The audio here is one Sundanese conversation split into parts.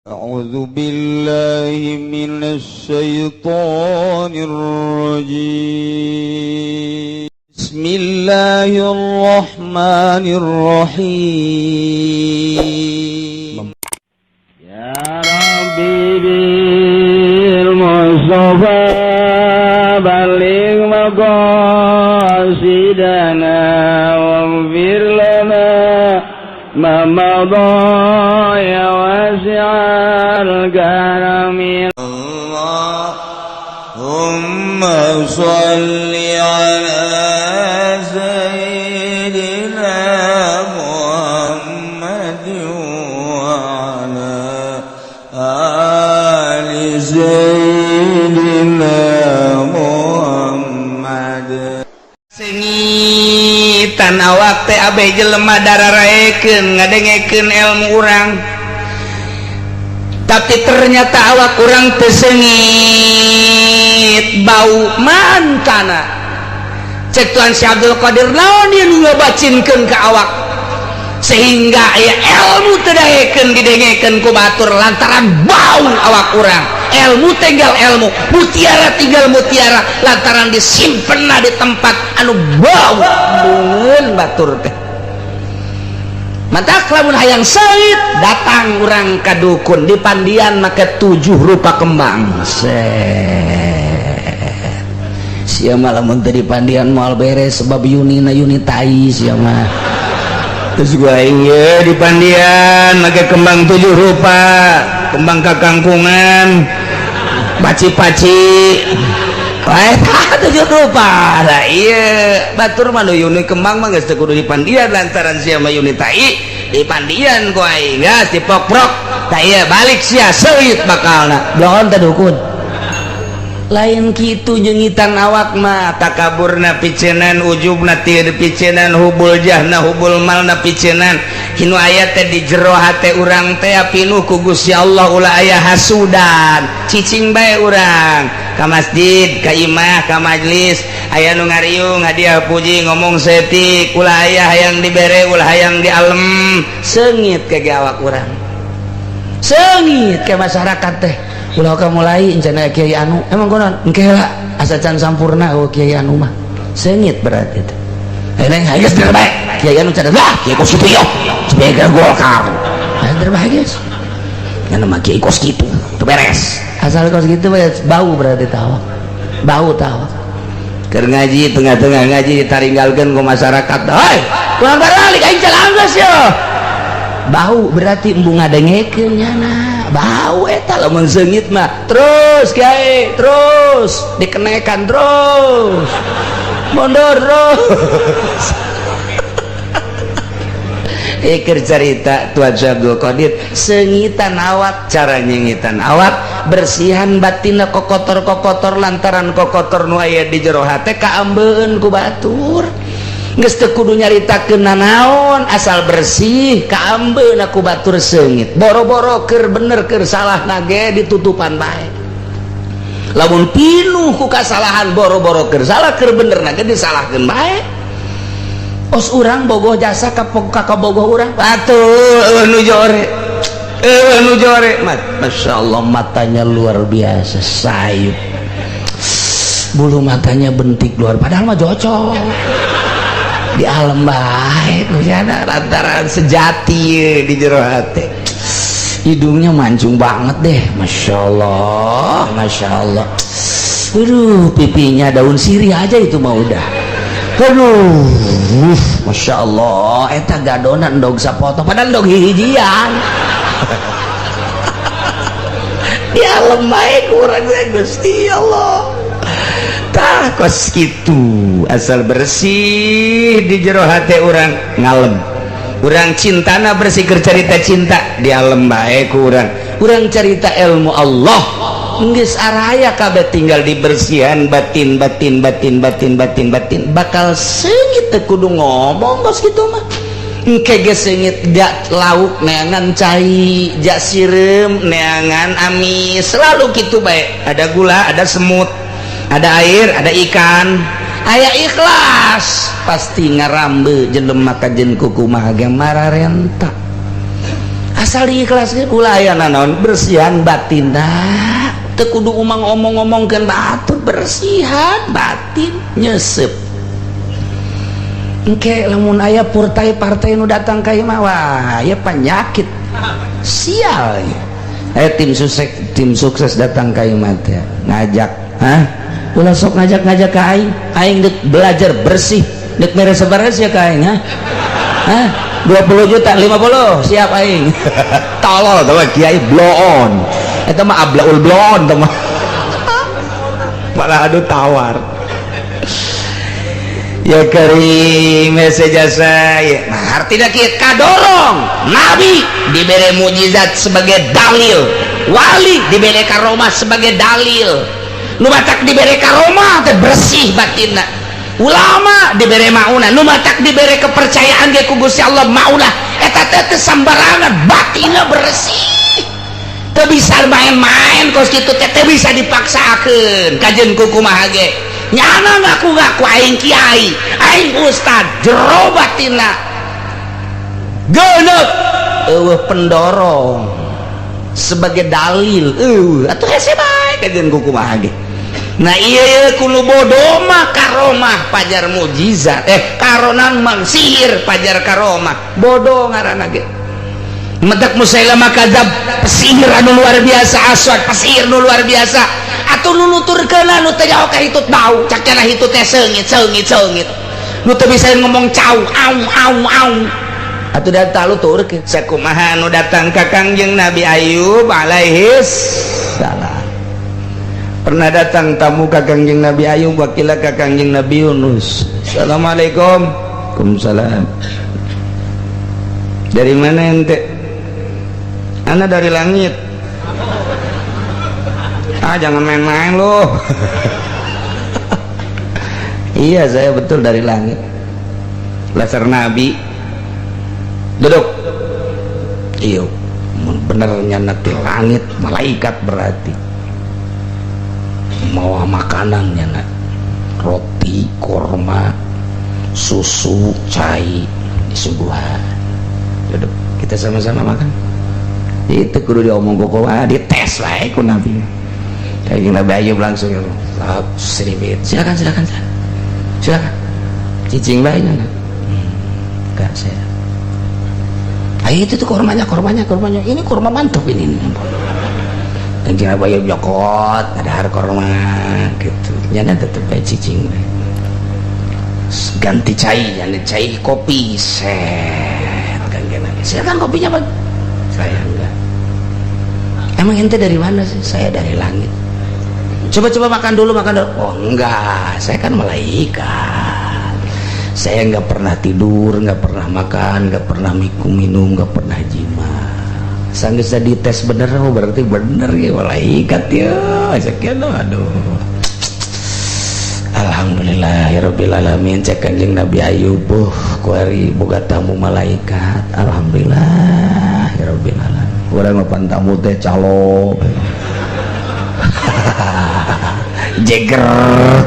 أعوذ بالله من الشيطان الرجيم. بسم الله الرحمن الرحيم. يا ربي بالمصطفى بلغ مقاصدنا واغفر لنا ما مضى يا واسع الكرم. اللهم صل على سيدنا محمد وعلى آل سيدنا محمد. Sengitan awak teh abe jelema dararaekeun ngadengekeun ilmu urang, tapi ternyata awak urang teu seungit, bau mantana. Cek Tuan Syekh Abdul Qadir, naon ieu nu ngabacinkeun ka awak sehingga aya ilmu teu daekeun didengekeun ku batur lantaran bau awak urang. Ilmu tinggal ilmu, mutiara tinggal mutiara, lantaran disimpenna di tempat anu bau embungeun batur teh. Mantak lamun hayang seungit datang urang ka dukun di pandian make 7 rupa kembang. Set sia mah lamun teu di pandian moal beres sebab yuni na yuni tai sia mah. Terus gua aing ye di pandian make kembang 7 rupa, kembang kakangkungan, paci-paci wae 7 rupa. Lah iya batur mah nu yuni kembang mah geus teu kudu di pandian lantaran sia mah yuni tai di pandian ku aing geus dipoprok. Tah iya balik sia seungit bakalna bloon teh dukun. Lain kitu nyengitan awak mah, takaburna picenan, ujubna teu picenan, hubul jahna hubul malna picenan. Hinu aya teh di jero hate urang teh pinuh ku Gusti Allah, ulah aya hasudan, cicing bae urang ka masjid, ka imah, ka majlis, aya nu ngariung hadiah puji ngomong setik, ulah aya hayang dibere, ulah hayang dialem. Seungit ke awak urang, seungit ke masyarakat teh. Ulah ka mulai encana kiai anu emang konon engke lah asa can sampurna oh kiai anu mah seungit berarti teh. Neng geus terbaik kiai anu can lah kiai kos kitu yo sebagai Golkar terbaik geus nya mah kiai kos kitu teu beres asal kos kitu bau berarti tahu bau tahu. Keur ngaji tengah-tengah ngaji ditaringgalkeun ku masyarakat, hei kurang baralik aing can anggeus yo bau berarti embung ngadengekeun nyana bau eta. Lamun seungit mah terus kiai terus dikenekan terus mundur terus. Iker cerita Tuan Syekh Abdul Qadir seungitan awak, cara nyengitan awak bersihan batinna kokotor-kokotor lantaran kokotor nu aya di jero hate kaambeun ku batur. Geus teu kudu nyaritakeun nanaon asal bersih kaambeun ku batur seungit. Boro-boro keur bener keur salah nage ditutupan bae. Lamun pinuh ku kasalahan boro-boro keur salah keur bener nage disalahkeun bae. Os urang bogoh jasa ka kabogoh urang atuh nu jore nu jore. Masya Allah matanya luar biasa sayup, bulu matanya bentik luar padahal mah cocok di alam baik lantaran sejati di jero hati. Hidungnya mancung banget deh, masya Allah, masya Allah. Aduh, pipinya daun sirih aja itu mah udah. Aduh, masya Allah, eta gadonan endog sapotong, padahal endog hihijian. Di alam baik kurang Gusti Allah. Tah kos kitu asal bersih di jero hate urang ngalem. Urang cintana bersih keur carita cinta di alam bae ku urang. Urang carita ilmu Allah geus araya kabeh tinggal dibersihan batin batin batin batin batin batin bakal seungit teu kudu ngomong kos kitu mah. Engke ge seungit jak lauk neangan cai, jak sireum neangan amis, selalu kitu bae. Ada gula, ada semut, ada air, ada ikan, aya ikhlas pasti ngarambe jelema kajen kuku maha ge mararenta. Asal diikhlaskeun ulah aya nanaon bersihan batin dah. Teu kudu umang omong-omongkeun batur, bersihan batin nyesep. Engke lamun aya partai-partai nu datang ka ieu mah wah aya penyakit. Sial. Tim sukses datang ka ieu mah teh ngajak, hah? Ulah sok ngajak-ngajak ka aing. Aing deuk belajar bersih, deuk mere sabareus ya ka aing, hah? Hah? 20 juta, 50, siap aing. Tolol tuh kiai bloon. Eta mah ablaul bloon tuh mah. Malah adu tawar. Ya karim jasa ya. Nah, artinya kieu kadorong nabi dibere mujizat sebagai dalil, wali dibere karomah sebagai dalil. Nu matak dibere karomah teh bersih batinna. Ulama dibere maunah, nu matak dibere kepercayaan ge ku Gusti Allah maunah. Eta teh teu sambarangan, batinna bersih. Teu bisa main-main kos kitu teh, teu bisa dipaksakeun. Kajeun ku kumaha ge. Nyana ngaku-ngaku aing kiai, aing ustad, jero batinna geuneup eueuh pendorong sebagai dalil. Atuh hese bae kajeun ku kumaha ge. Nah iya iya kuno bodoh mah karomah pajar mujizat, karonan mang sihir pajar karomah bodoh ngaranna ge. Medak Musailamah kadzab pesihir anu luar biasa, aswad pesihir nu luar biasa, atuh nu nuturkeun nu teu jauh ka hitut bau, cak cenah hitut teh seungit seungit seungit, nu teu bisa ngomong cau au au au, atuh da taluturkeun. Sakumaha nu datang ka Kangjeng Nabi Ayub alaihis salam. Pernah datang tamu ka Kangjeng Nabi Ayub, wakila ka Kangjeng Nabi Yunus. Assalamualaikum. Waalaikumsalam. Dari mana ente? Ana dari langit. Ah, jangan main-main loh. Iya, saya betul dari langit. Laser Nabi. Duduk. Iyo, benernya nanti langit malaikat berarti. Mau makanannya nak, roti, korma, susu, cai, disuguhan. Duduk, kita sama-sama makan. Itu kudu diomong kok, dites lah ku Nabi. Kayak Nabi Ayub langsung sedikit. Silakan, silakan, silakan. Silakan. Cicing bae nya. Enggak saya. Ayo itu tuh kormanya, kormanya, kormanya. Ini korma mantap ini. Kanjeng Nabi Ayub nyokot, ada korma gitu. Nyana tetep bae cicing bae. Ganti cai, nyana cai kopi set. Kanjeng Nabi. Silakan kopinya, Pak. Saya enggak. Emang ente dari mana sih? Saya dari langit. Coba-coba makan dulu, makan dulu. Oh enggak, saya kan malaikat. Saya enggak pernah tidur, enggak pernah makan, enggak pernah minum, enggak pernah jima. Sanggeus dites bener, oh berarti bener ya malaikat ya. Sekian aduh. Alhamdulillah ya rabbil alamin. Cek Kanjeng Nabi Ayub, kuari boga tamu malaikat. Alhamdulillah ya rabbil alamin. Urang mah tamu teh calo. Jeger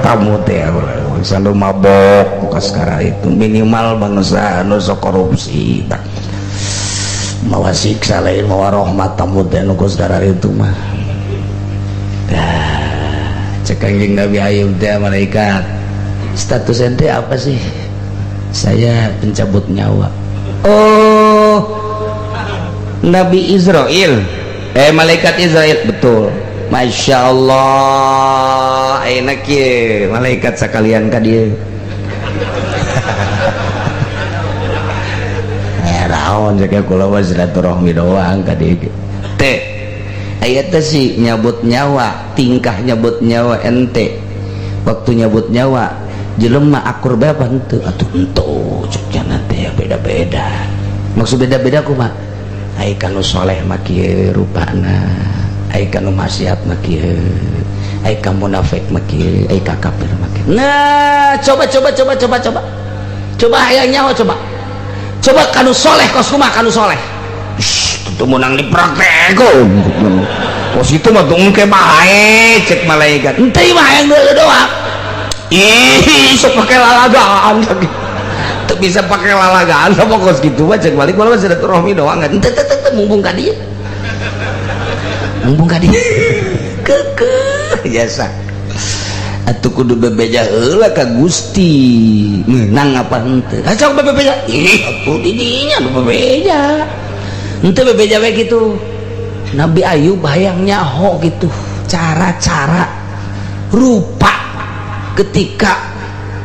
tamu teh bangsa nu mabok muka sekarang itu minimal bangsa anu sok korupsi. Mawa siksa lain mawa rahmat tamu teh nu sekarang itu mah. Dah, cek Kanjeng Nabi Ayub teh malaikat. Status ente apa sih? Saya pencabut nyawa. Oh, Nabi Israel, malaikat Israel, betul. Masya Allah, enak ya malaikat sekalian ka dieu. Raon cek kula mah silaturahmi doang ka dieu. Teh, aya teh sih nyabut nyawa, tingkah nyabut nyawa ente. Waktu nyabut nyawa, jelema akur bae apa henteu? Atuh henteu, cek cenah teh beda-beda. Maksud beda-beda kumaha? Ai kanu soleh mah kieu rupana, ai kanu maksiat mah kieu, ai ka munafik mah kieu, ai ka kafir mah kieu. Nah, coba coba coba coba coba. Coba hayang nyawa coba. Coba kanu soleh kos kumaha kanu soleh. Shh, itu menang dipraktekeun. Kos itu mah tungke bae cek malaikat. Henteu mah hayang deuleu doang. Ih, sok pake lalagaan. Teu bisa pake lalagaan apa kos kitu mah cek balik mah silaturahmi doang teu teu teu mumpung ka dieu. Mumpung ka dieu. Keukeuh jasa. Atuh kudu bebeja heula ka Gusti. Meunang apa henteu? Ha sok bebeja. Ih, atuh di dinya nu bebeja. Henteu bebeja we kitu. Nabi Ayub hayang nyaho gitu cara-cara rupa ketika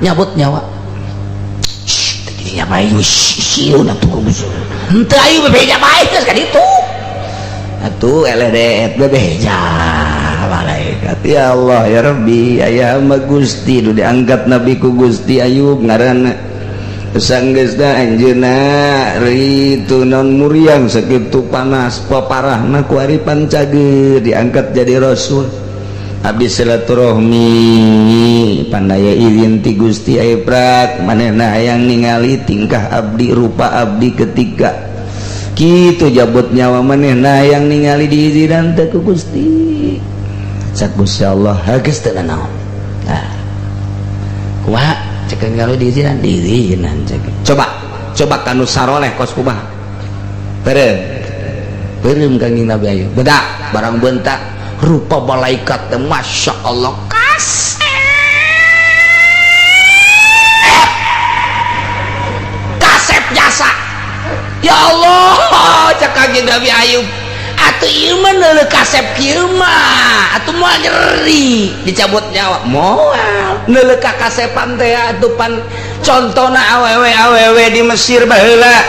nyabut nyawa. Shh, teu nya bae sieun atuh henteu ayu bebeja bae geus ka ditu. Atuh eleh deet bebeja malaikat. Ya Allah ya Rabbi, aya hamba Gusti nu diangkat Nabi ku Gusti Ayub ngaranna. Sanggeusna anjeunna ritu non muriang sakitu panas paparahna ku ari pancageur diangkat jadi rasul. Abdi silaturahmi pandaya izin ti Gusti Ayub manehna hayang ningali tingkah abdi rupa abdi ketika kitu jabut nyawa manehna hayang ningali diizinan teh ku Gusti. Cak Gusti Allah geus teu nanaon. Nah kumaha cek ningali diizinan diizinan cek. Coba coba kanu saroleh kos kumaha. Beureum beureum Kangjeng Nabi Ayub bedak barang bentak rupa malaikat teh Masya Allah kasep kasep jasa. Ya Allah cek Kangjeng Nabi Ayub atuh ieu mah neuleuh kasep kieu mah atuh moal nyeri dicabut nyawa moal neuleuh ka kasepan teh atuh pan contona awewe-awewe di Mesir baheula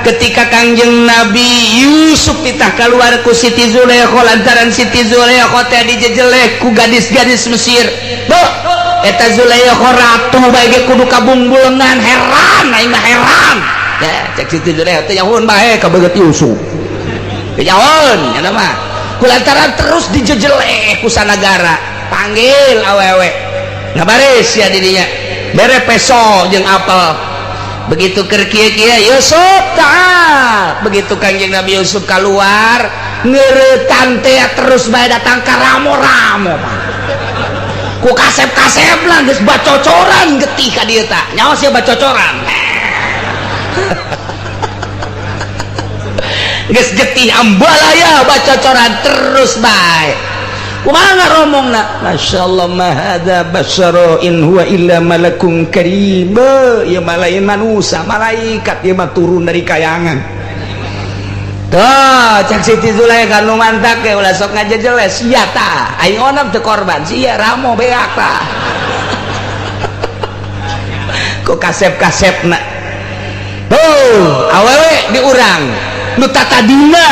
ketika Kangjeng Nabi Yusuf pitah keluar ku Siti Zulaikha lantaran Siti Zulaikha teh dijejeleh ku gadis-gadis Mesir. Duh, eta Zulaikha ratu bae ge kudu kabungbulengan heran aing mah heran. Ya, cek Siti Zulaikha teh nyahoeun bae ka beungeut Yusuf. Teh nyahoeun nya mah. Kulantaran terus dijejeleh ku sanagara, panggil awewe. Ngabaris sia di dinya. Bere peso jeung apel. Begitu keur kieu-kieu Yusuf ta'al. Begitu Kangjeng Nabi Yusuf keluar ngeuretan teh terus bae datang ka ramo-ramo. Ku kasep-kasep lah geus bacocoran getih ka dieu tah. Nyaho sia bacocoran. Geus getih ambalaya bacocoran terus bae. Kumaha ngaromongna? Masyaallah ma hadza basyara in huwa illa malakun karim. Ieu mah lain manusia, malaikat ieu mah turun dari kayangan. Tuh, cek Siti Zulaikha nu mantak ge ulah sok ngajejeles sia tah. Aing onam teu korban, sia ramo beak tah. Ku kasep-kasepna. Tuh, awewe di urang nu tatadina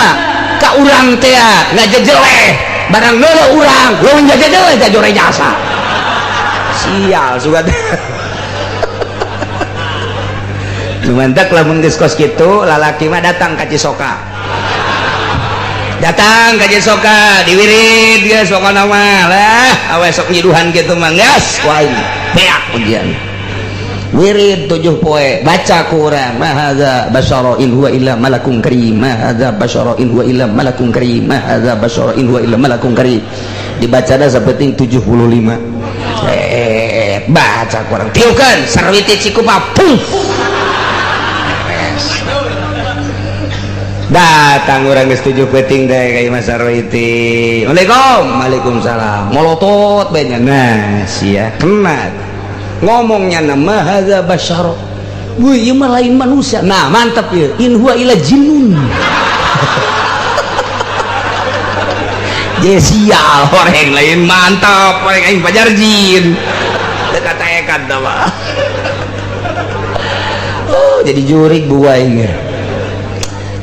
ka urang teh ngajejeleh. Barang leuleuh urang, leuwih jajajeleh jajore jasa. Sial sugan. Nu mantak lamun geus kos kitu, lalaki mah datang ka Cisoka. Datang ka Cisoka, diwirid geus pokona mah. Lah, awe sok nyiduhan kitu mah geus ku aing. Beak ujian. Wirid 7 poe, baca ku urang, ma hadza basyara in huwa illa malakun karim, ma hadza basyara in huwa illa malakun karim, ma hadza basyara in huwa illa malakun karim. Dibacana sapenting 75. Baca ku urang, tiukeun sarwiti cikupa puf. Datang urang geus 7 peuting teh ka imah sarwiti. Waalaikum, waalaikumsalam. Molotot bae nya. Nah, sia kena. Ngomongnya nama hadza basyara. Wih, ieu mah lain manusia. Nah, mantap ya. In huwa illa jinnun. Je sial orang lain mantap, orang aing pajar jin. Teu kataekan tah mah. Oh, jadi jurig bu aing.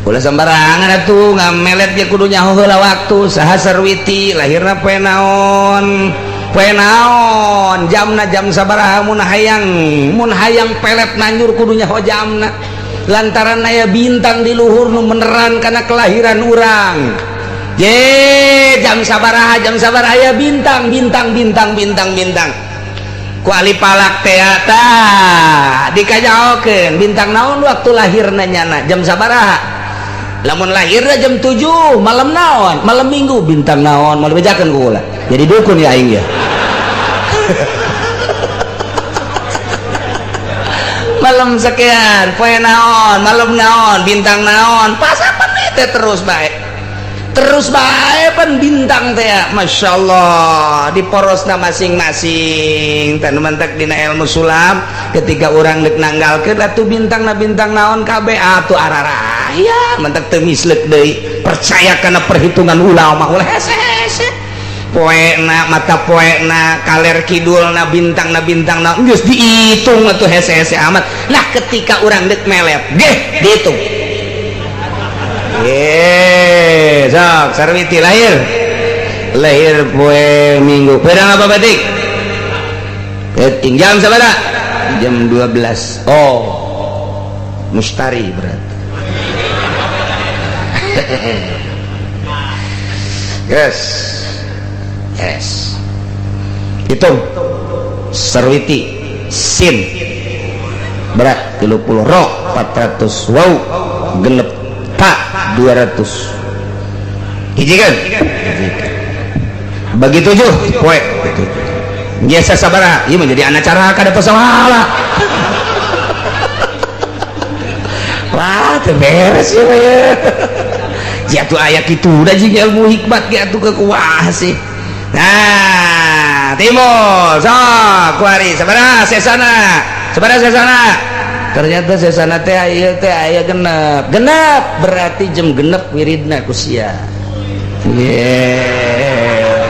Ulah sembarangan atuh ngamelet ge kudu nyaho heula waktu. Saha sarwiti lahirna poe naon? Poe naon jamna jam sabaraha mun hayang pelet nanjur kudu nyaho jamna lantaran aya bintang di luhur nu meneran kana kelahiran urang. Je jam sabaraha aya bintang bintang bintang bintang bintang ku ahli palak teh tah dikajaokeun bintang naon waktu lahirna nyana jam sabaraha. Lamun lahirna jam 7 malam naon malam minggu bintang naon mau dibejakeun ku kula jadi dukun ya aing ya. Malam Malam sekian, poe naon, malam naon, bintang naon, pas apa teh terus bae. Terus bae pan bintang teh, Masya Allah, di porosna masing-masing. Tanu mantak dina ilmu sulap, ketika urang deuk nanggalkeun atuh bintangna bintang naon kabeh atuh araraya, mantak teu misleuk deui. Percaya kana perhitungan ulama ulah hese-hese. Poena mata poena kaler kidulna bintangna bintangna geus dihitung atuh hese-hese amat. Nah ketika urang deuk melet geh dihitung. Sok Sarwiti lahir lahir poe Minggu. Pedang apa batik? Penting jam sabaraha? Jam 12. Oh. Mustari berarti. Yes. Yes. Hitung. Sarwiti sin berat 30 ro 400 waw genep ta 200. Hiji kan? Bagi 7 poe. Biasa sabaraha? Ieu menjadi anak cara kada pasalah. Wah, teu beres ieu mah. Jatuh aya kitu da jeung ilmu hikmat ge atuh kekuah sih. Nah, timur sok kuari sabaraha sesana? Sabaraha sesana? Ternyata sesana teh ieu teh aya genep. Genep berarti jam genep wiridna ku sia. Yeah.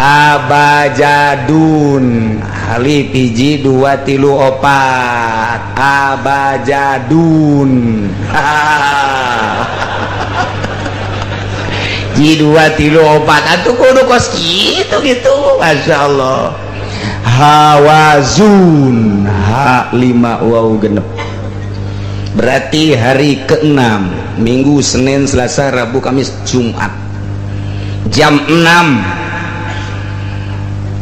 Abajadun alif hiji 2 3 4 abajadun. Ji 2 3 4 atuh kudu kos kitu gitu. Masya Allah. Hawazun ha 5 waw genep. Berarti hari ke-6 Minggu, Senin, Selasa, Rabu, Kamis, Jumat jam 6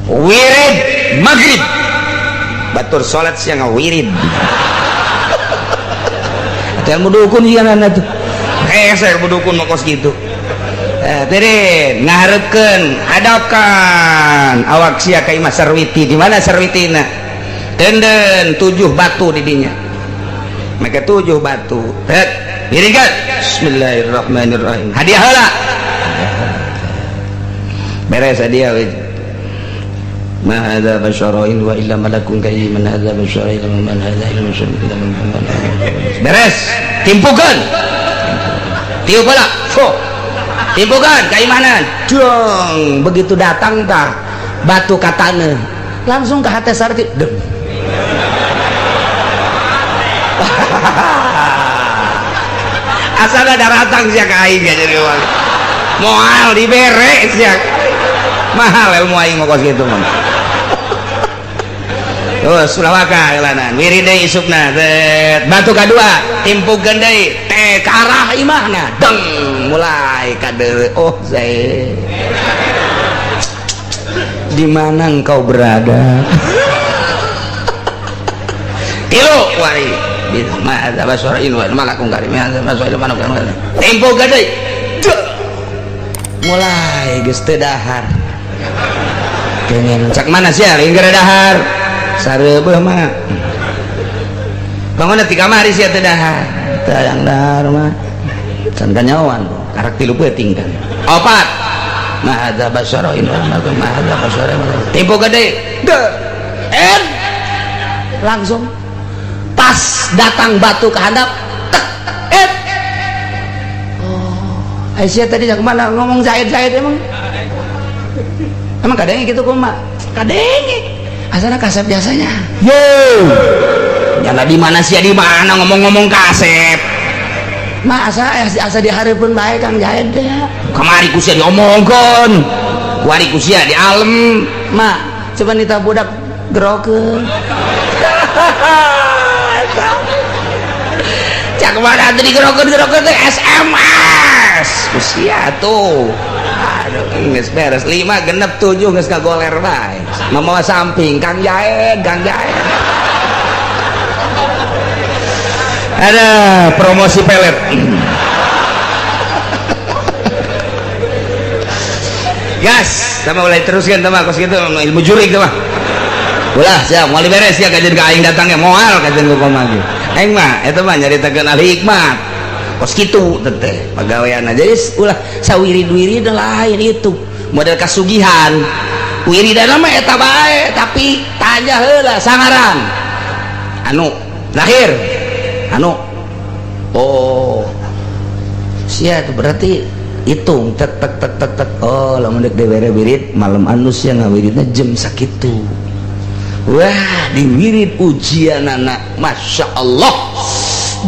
wirid maghrib. Batur salat siang wirid. Ada ilmu dukun ieu anak tuh. Saya ilmu dukun mah kos kitu. Tadi ngaharepkeun hadapkan awak sia ka imah Sarwiti. Di mana Sarwitina? Denden 7 batu di dinya. Maka 7 batu. Tet, wiridkan. Bismillahirrahmanirrahim. Hadiah heula. Beres hadiah. Ma hadza basyarun wa illa malakun karim man hadza basyarun illa man hadza illa basyarun illa man. Beres, timpukeun. Tiup heula. Fo. Timpukeun ka imahna. Dong, begitu datang tah batu ka taneuh. Langsung ke hate Sarti. Deng. Asal ada datang sia ka aing jadi uang. Moal dibere sia. Mahal ilmu aing mah kos kitu mah. Terus ulah waka elanan wirid deui isukna tet batu kadua timpukeun deui teh ka arah imahna deng mulai kadeuleu oh saya di mana engkau berada. Tilu wari ma hadza basyarun wa malakum karim hadza basyarun malakum timpukeun deui mulai geus teu dahar. Pengen cak mana sih lain gara dahar sareubeuh mah bangun ti kamari sia teu dahar teu hayang dahar mah can kanyawan karak 3 peuting kan 4 ma hadza basyarun ma hadza basyarun tempo gede en langsung pas datang batu ke handap tek et oh Aisyah tadi cak mana ngomong Zaid-Zaid emang emang kadenge gitu kumaha kadenge asana kasep biasanya yo nyala di mana sih di mana ngomong-ngomong kasep mah asa asa dihareupeun bae Kang Zaid teh kamari ku sia diomongkeun kuari ku sia di alem mah coba nita budak gerokeun cak mana teh digerokeun-gerokeun teh SMS ku sia tuh. Aduh geus beres 5 genep 7 geus kagoler bae mamawa samping Kang Jaed Kang Jaed. Ada promosi pelet. Gas, sama mulai teruskan sama kos gitu ilmu jurik sama. Ulah siap moal diberes ya kajian ka aing datang ge moal kajian ku kumaha ge. Aing mah eta mah nyaritakeun ahli hikmat. Kos kitu teh pagaweanna. Jadi ulah sawirid-wirid lain itu. Model kasugihan. Wiridana mah eta bae tapi tanya heula sangaran. Anu lahir anu oh sia berarti hitung tek tek tek tek tek oh lamun deuk dibere wirid malam anu sia ngawiridna jam sakitu. Wah diwirid ujianana Masya Allah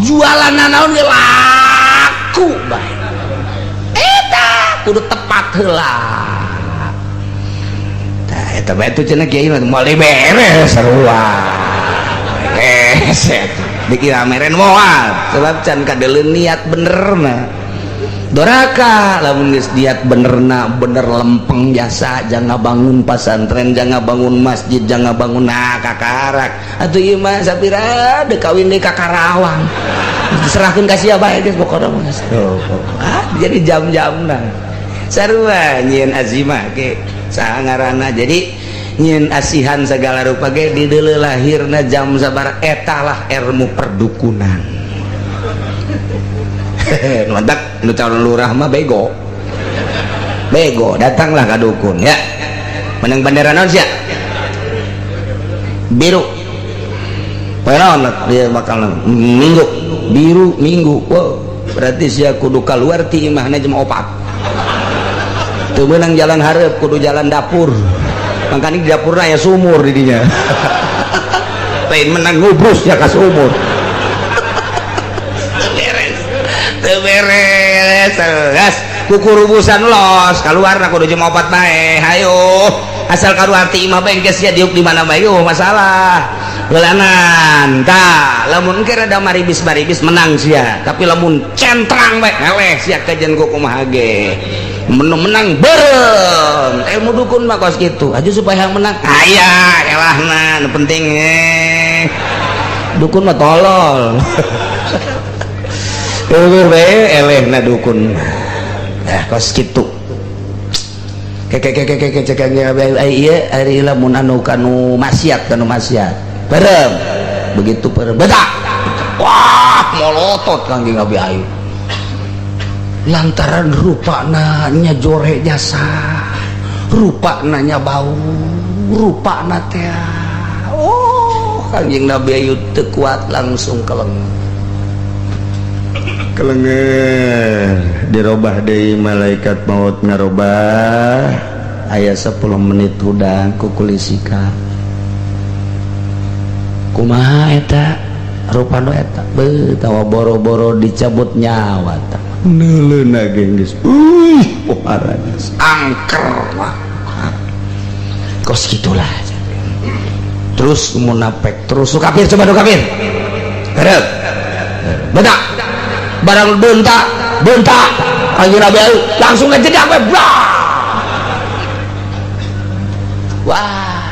jualan naon ge laku bae eta kudu tepat heula. Tah eta bae tuh cenah kiai mah moal dibere sarua beres dikira meren moal sebab can kadeuleun niat benerna doraka lamun geus niat benerna bener lempeng jasa jangan bangun pasantren jangan bangun masjid jangan bangun nah kakarak atuh ieu mah sapira deuk kawin deui ka Karawang diserahkeun ka sia bae geus pokona mah ah jadi jam-jamna sarua nyieun azimah ge saha ngaranna jadi nyin asihan segala rupa ge di deuleu lahirna jam sabar eta lah ilmu perdukunan. Mantak nu calon lurah mah bego. Bego datanglah ka dukun ya. Menang bendera naon sia? Biru. Poe naon dia bakal minggu. Biru minggu. Wow, berarti sia kudu kaluar ti imahna jam 4. Teu meunang jalan hareup kudu jalan dapur. Makanya di dapurna ya sumur didinya. Lain menang ngubrus ya ka sumur. Beres. Teu beres. Gas kukurubusan los kaluarna kudu jam 4 bae. Hayo. Asal kaluar ti imah bae geus sia diuk di mana bae eueuh masalah. Heulanan tah lamun engke rada maribis-maribis menang sia. Tapi lamun centrang bae eleh sia kajian ku kumaha ge. Menang berem ilmu dukun mah kos kitu aja supaya yang menang aya elahna nu penting dukun mah tolol eueuh bae elehna dukun eh kos kitu keke cekanya ieu ari lamun anu kanu maksiat berem begitu berem betak wah molotot Kangjeng Nabi Ayub lantaran rupa nanya jore jasa rupa nanya bau rupa teh oh Kangjeng Nabi Ayub teu kuat langsung kelenger dirobah deui malaikat maut ngarobah aya 10 menit hudang kukulisika kumaha eta rupa nu eta beuh tawa boro-boro dicabut nyawa tah neuleuna ge geus pohara geus angker mah kos kitulah terus munafik terus kafir coba do kafir hareup betak barang bentak bentak Kanjeng Nabi langsung ngejedak we wah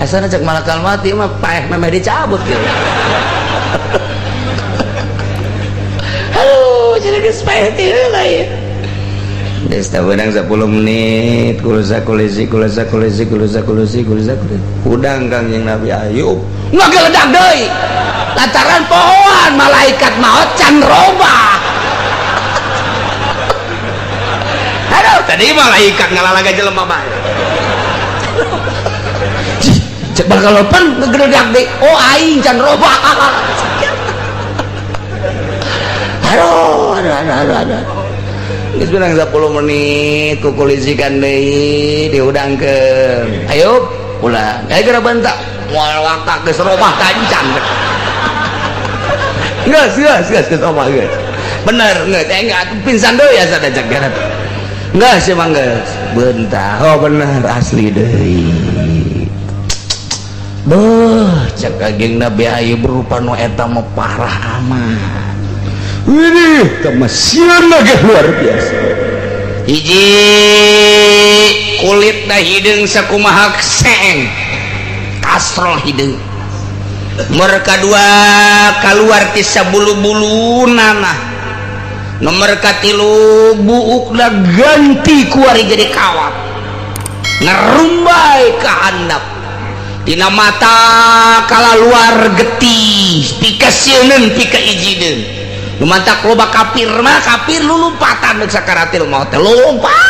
asana cek malakal mati mah paeh memeh dicabut gitu. Halo, jadi geus paeh teh heula ya. Geus teh beunang 10 menit kulusa kulisi kulusa kulisi kulusa kulisi kulusa kulisi. Hudang Kangjeng Nabi Ayub ngageledak deui. Lantaran pohoan malaikat maot can robah. Aduh, tadi malaikat ngalalaga jelema bae. Cek bakal lopen ngegeledak deui. Oh aing can robah. Aduh, aduh. Geus beunang 10 menit kukulisikan deui dihudangkeun. Ayo pulang. Ayo geura bentak. Moal wakak geus robah tancan. Geus geus robah geus. Bener geus enggak pingsan deui asa da jagat. Geus emang geus. Bentak. Oh bener asli deui. Beuh, cek Kangjeng Nabi Ayub rupa nu eta mah parah amat. Ini kemasian lagi luar biasa. Hiji kulit dah hideung sakumaha seeng kastrol hideung. Nomor kadua kaluar ti sabulu-bulu nanah. Nomor katilu buukna ganti kuari jadi kawat. Ngerumbai ka handap. Dina mata kalaluar getih pikasieuneun pikaijineun. Nu mantak loba kafir mah kafir lulumpatan deuk sakaratil maut teh lompatan.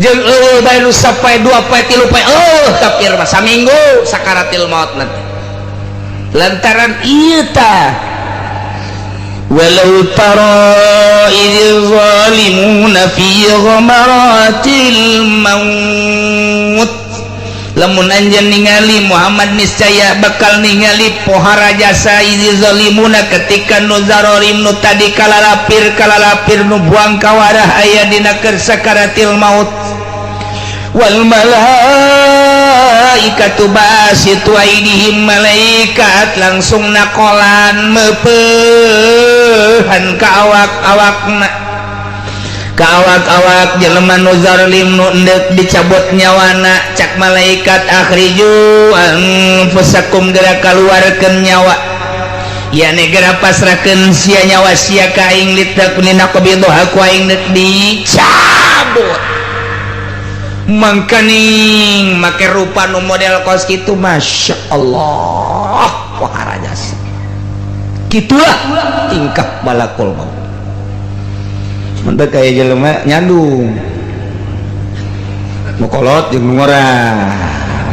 Jeung eueuh bae nu sapoe dua poe tilu poe eueuh kafir mah saminggu sakaratil maut na teh. Lantaran ieu tah walau tara idz zalimuna fi ghamaratil maut, lamun anjeun ningali Muhammad niscaya bakal ningali pohara jasa idz zalimuna ketika nu zarorim nu tadi kalalapir kalalapir nu buang kawarah aya dina keur sakaratil maut. Wal malaikatu basitu aidihim, malaikat langsung nakolan meupehan ka awak-awakna, ka awak-awak jelema nu zalim nu endek dicabut nyawana. Cak malaikat akhriju anfusakum, geura kaluarkeun nyawa, yani geura pasrahkeun sia nyawa sia ka aing, litakuna qabidha ku aing deuk dicabut. Mangkaning make rupa nu model kos kitu, masya Allah pohara jasa. Kitulah tingkah malakul maut. Mantap kaya jelema nyandung nu kolot jeung nu ngora,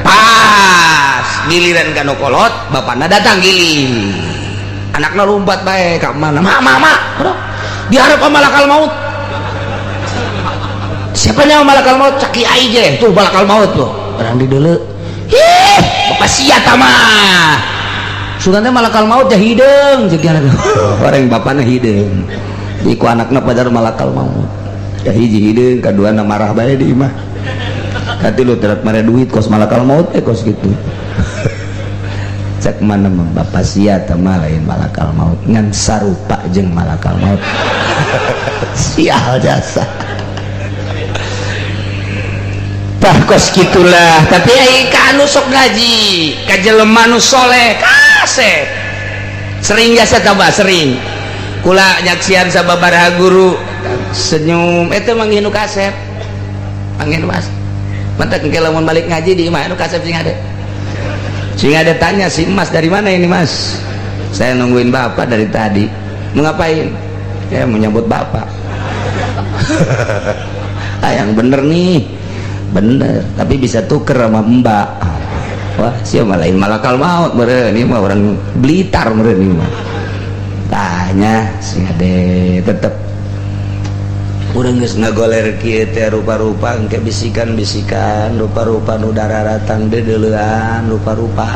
pas giliran ka nu kolot bapana datang giling, anakna lompat bae ka mana, mak mak mak diharap malakal maut. Siapa nyawa malakal maut? Cak kiai je tuh malakal maut tuh orang di deuleu. Hih, bapak sia mah sugan teh malakal maut teh hideung jeung anak. Orang bapana hideung iku anakna padahal malakal maut. Ya hiji hideung, kaduana marah bae di imah. Katilu terat mare duit kos malakal maut teh kos kitu. Cak mana mah bapak sia teh mah lain malakal maut ngan sarupa jeung malakal maut. Sial jasa. Tah kos kitulah, tapi ai ka anu sok ngaji, ka jelema nu soleh kasep. Sering jasa tambah sering. Kula nyaksian sababaraha guru senyum eta manggih nu kasep. Manggih nu kasep. Mantak engke lamun balik ngaji di imah nu kasep sing ada. Sing ada tanya si Mas dari mana ini Mas? Saya nungguin bapak dari tadi. Mau ngapain? Ya mau nyambut bapak. Ah yang bener nih. Bener, tapi bisa tuker sama mbak. Wah, siapa lain malakal maut meureun ieu mah orang Blitar meureun ieu mah. Tanya sing ade tetep urang geus ngagoler kieu teh rupa-rupa engke bisikan-bisikan, rupa-rupa nu dararatang deudeulean, rupa-rupa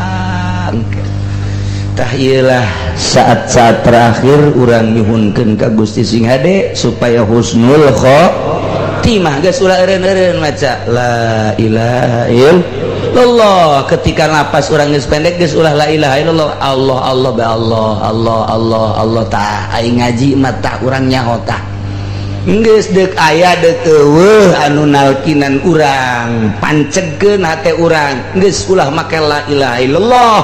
engke. Tah ieu lah saat-saat terakhir urang nyuhunkeun ka Gusti sing hade supaya husnul khotimah. Geus ulah eureun-eureun maca la ilaha illallah. Ketika napas urang geus pendek geus ulah la ilaha illallah, Allah Allah ba Allah Allah Allah Allah. Tah aing ngaji mah tah urang nyaho tah geus deuk aya deuk eueuh anu nalkinan urang, pancegkeun hate urang, geus ulah make la ilaha illallah.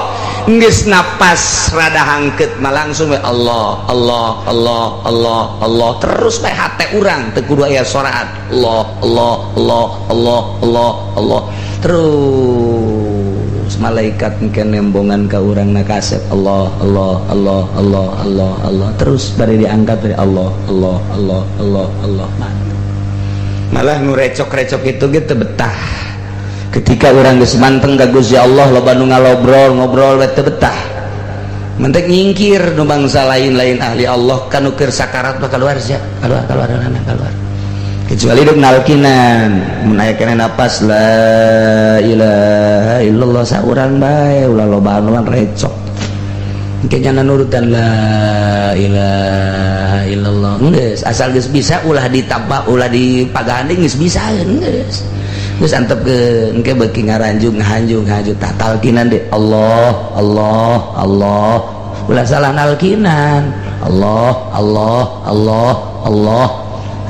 Geus napas rada hangkeut mah langsung we Allah Allah Allah Allah Allah terus bae hate urang teu kudu aya soraat Allah Allah Allah Allah Allah Allah terus. Malaikat engke nembongan ka urang na kasep Allah Allah Allah Allah Allah Allah terus bari diangkat dari Allah Allah Allah Allah Allah. Malah nu recok-recok itu gitu betah. Ketika orang geus manteng ka Gusti Allah loba nu ngalobrol ngobrol we teu betah. Mentek nyingkir nu bangsa lain-lain ahli Allah kan nu keur sakarat mah keluar sia, keluar keluar keluar. Kecuali deuk nalkinan, mun aya keneh napas la ilaha illallah saurang bae ulah loba anu recok. Engke nyana nurutan la ilaha illallah. Geus asal geus bisa ulah ditambah ulah dipagahan geus bisa geus. Geus antepkeun engke beuki ngaranjung ngahanjung ngahanjung tah talkinan deui Allah Allah Allah ulah salah nalkinan Allah Allah Allah Allah.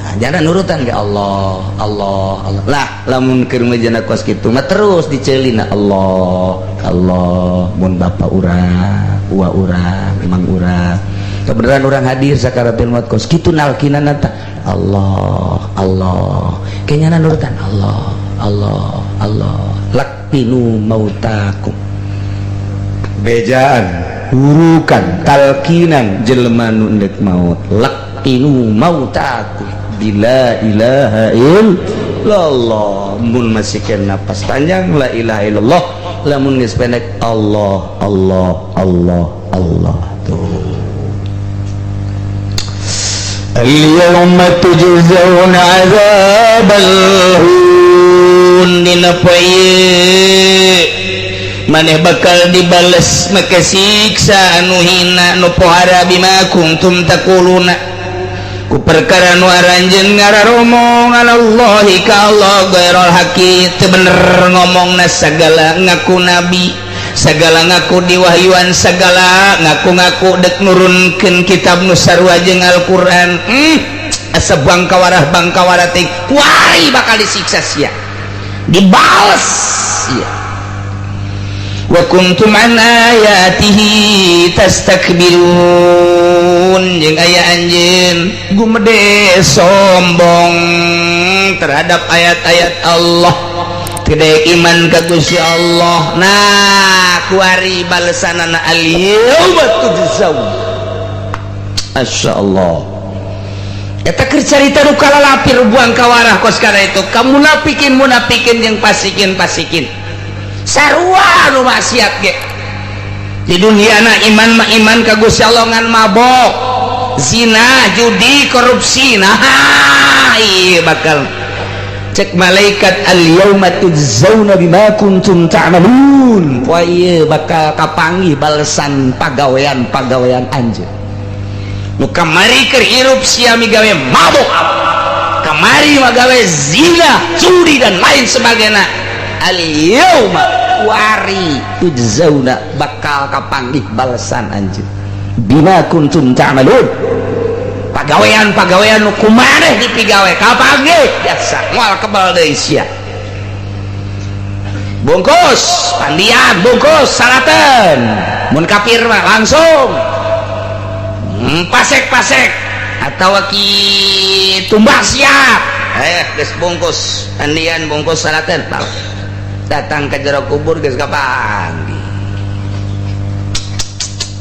Nah, jangan nurutan ke Allah Allah Allah lah lamun keur mejana kos kitu mah terus diceulina Allah Allah mun bapa urang uwa urang emang urang kebenaran urang hadir sakaratul maut kos kitu nalkinan tah Allah Allah kayaknya nurutan Allah Allah Allah laqinu mautakum bejaan hurukan talkinan jelema nu endek maut laqinu mautakum bila ilaha illallah mun masih kena napas panjang la ilaha illallah lamun geus pendek Allah Allah Allah Allah tuh. Al-yawma tujzauna 'adzabal hun dina poe maneh bakal dibales make siksa anu hina nu pohara bima kuntum taquluna ku perkara nu aranjeun ngararomong alallahi ka Allah ghairul haqi teu bener ngomongna sagala ngaku nabi sagala ngaku diwahyuan sagala ngaku-ngaku dek nurunkeun kitab nu sarua jeung Al-Qur'an asa bangkawarah bangkawarah teh kuari bakal disiksa sia dibales sia wa kuntum an ayatihi tastakbirun jeung aya anjeun gumede sombong terhadap ayat-ayat Allah tidak iman ka Gusti Allah. Nah kuari balesanana al-yauma tujzaun. Masyaallah eta keur carita nu kalalapir buang kawarah kos kana itu ka munafikin munafikin jeung pasikin pasikin sarua nu maksiat ge di dunia na iman mah iman ka Gusti Allah ngan mabok zina judi korupsi nah ieu bakal cek malaikat al-yauma tujzauna bima kuntum ta'malun poe ieu bakal kapanggih balesan pagawean-pagawean anjeun nu kamari keur hirup sia migawe mabok kamari magawe zina judi dan lain sebagainya al-yauma wari tujzauna bakal kapanggih balesan anjeun bima kuntum ta'malun pagawean-pagawean nu kumaneh dipigawe kapanggih biasa moal kebal deui sia bungkus pandian bungkus salaten mun kafir mah langsung pasek-pasek atawa ki tumbak siap geus bungkus pandian bungkus salaten datang ke jero kubur geus kapanggih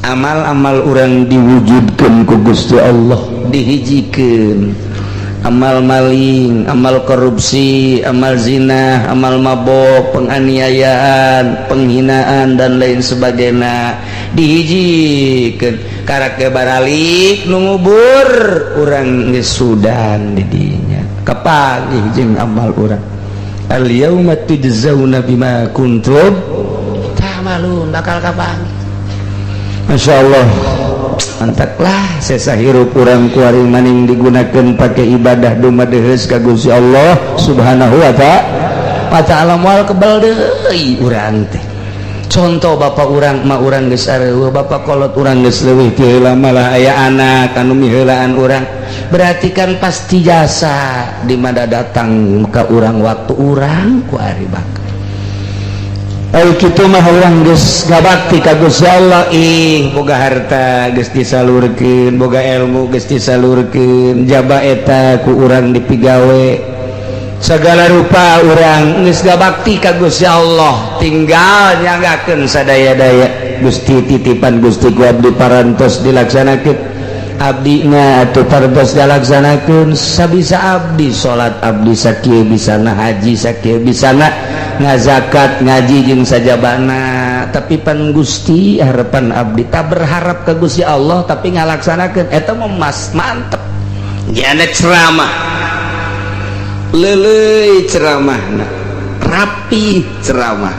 amal-amal urang diwujudkeun ku Gusti Allah dihijikeun amal maling, amal korupsi, amal zina, amal mabok, penganiayaan, penghinaan dan lain sebagainya dihijikeun karak ge baralik nu ngubur urang geus sudan di dinya kapanggih jeung amal urang al yauma tujzauna bima kuntum ta'malun bakal kapanggih. Masya Allah mantaklah sesa hirup urang kuari maning digunakan pakai ibadah dumadeheus ka Gusti Allah Subhanahu wa ta'ala moal kebal deui urang teh. Contoh bapak urang ma urang geus areueuh bapak kolot urang geus leuwih ti heula malah aya anak anu miheulaan urang berarti kan pasti jasa di mana datang ka urang waktu urang kuari bakal ai kitu mah urang geus gabakti ka Gusti Allah ih boga harta geus disalurkeun boga ilmu geus disalurkeun jaba eta ku urang dipigawe segala rupa urang geus gabakti ka Gusti Allah tinggal nyanggakeun sadaya-daya Gusti titipan Gusti ku abdi parantos dilaksanakeun abdina atuh parantos dilaksanakeun sabisa abdi salat abdi sakieu bisana haji sakieu bisana ngazakat ngaji jeung sajabana tapi pan Gusti harapan abdi tak berharap ke Gusti Allah tapi ngalaksanakeun eta mah mas mantep jana ceramah leuleuy ceramahna rapi ceramah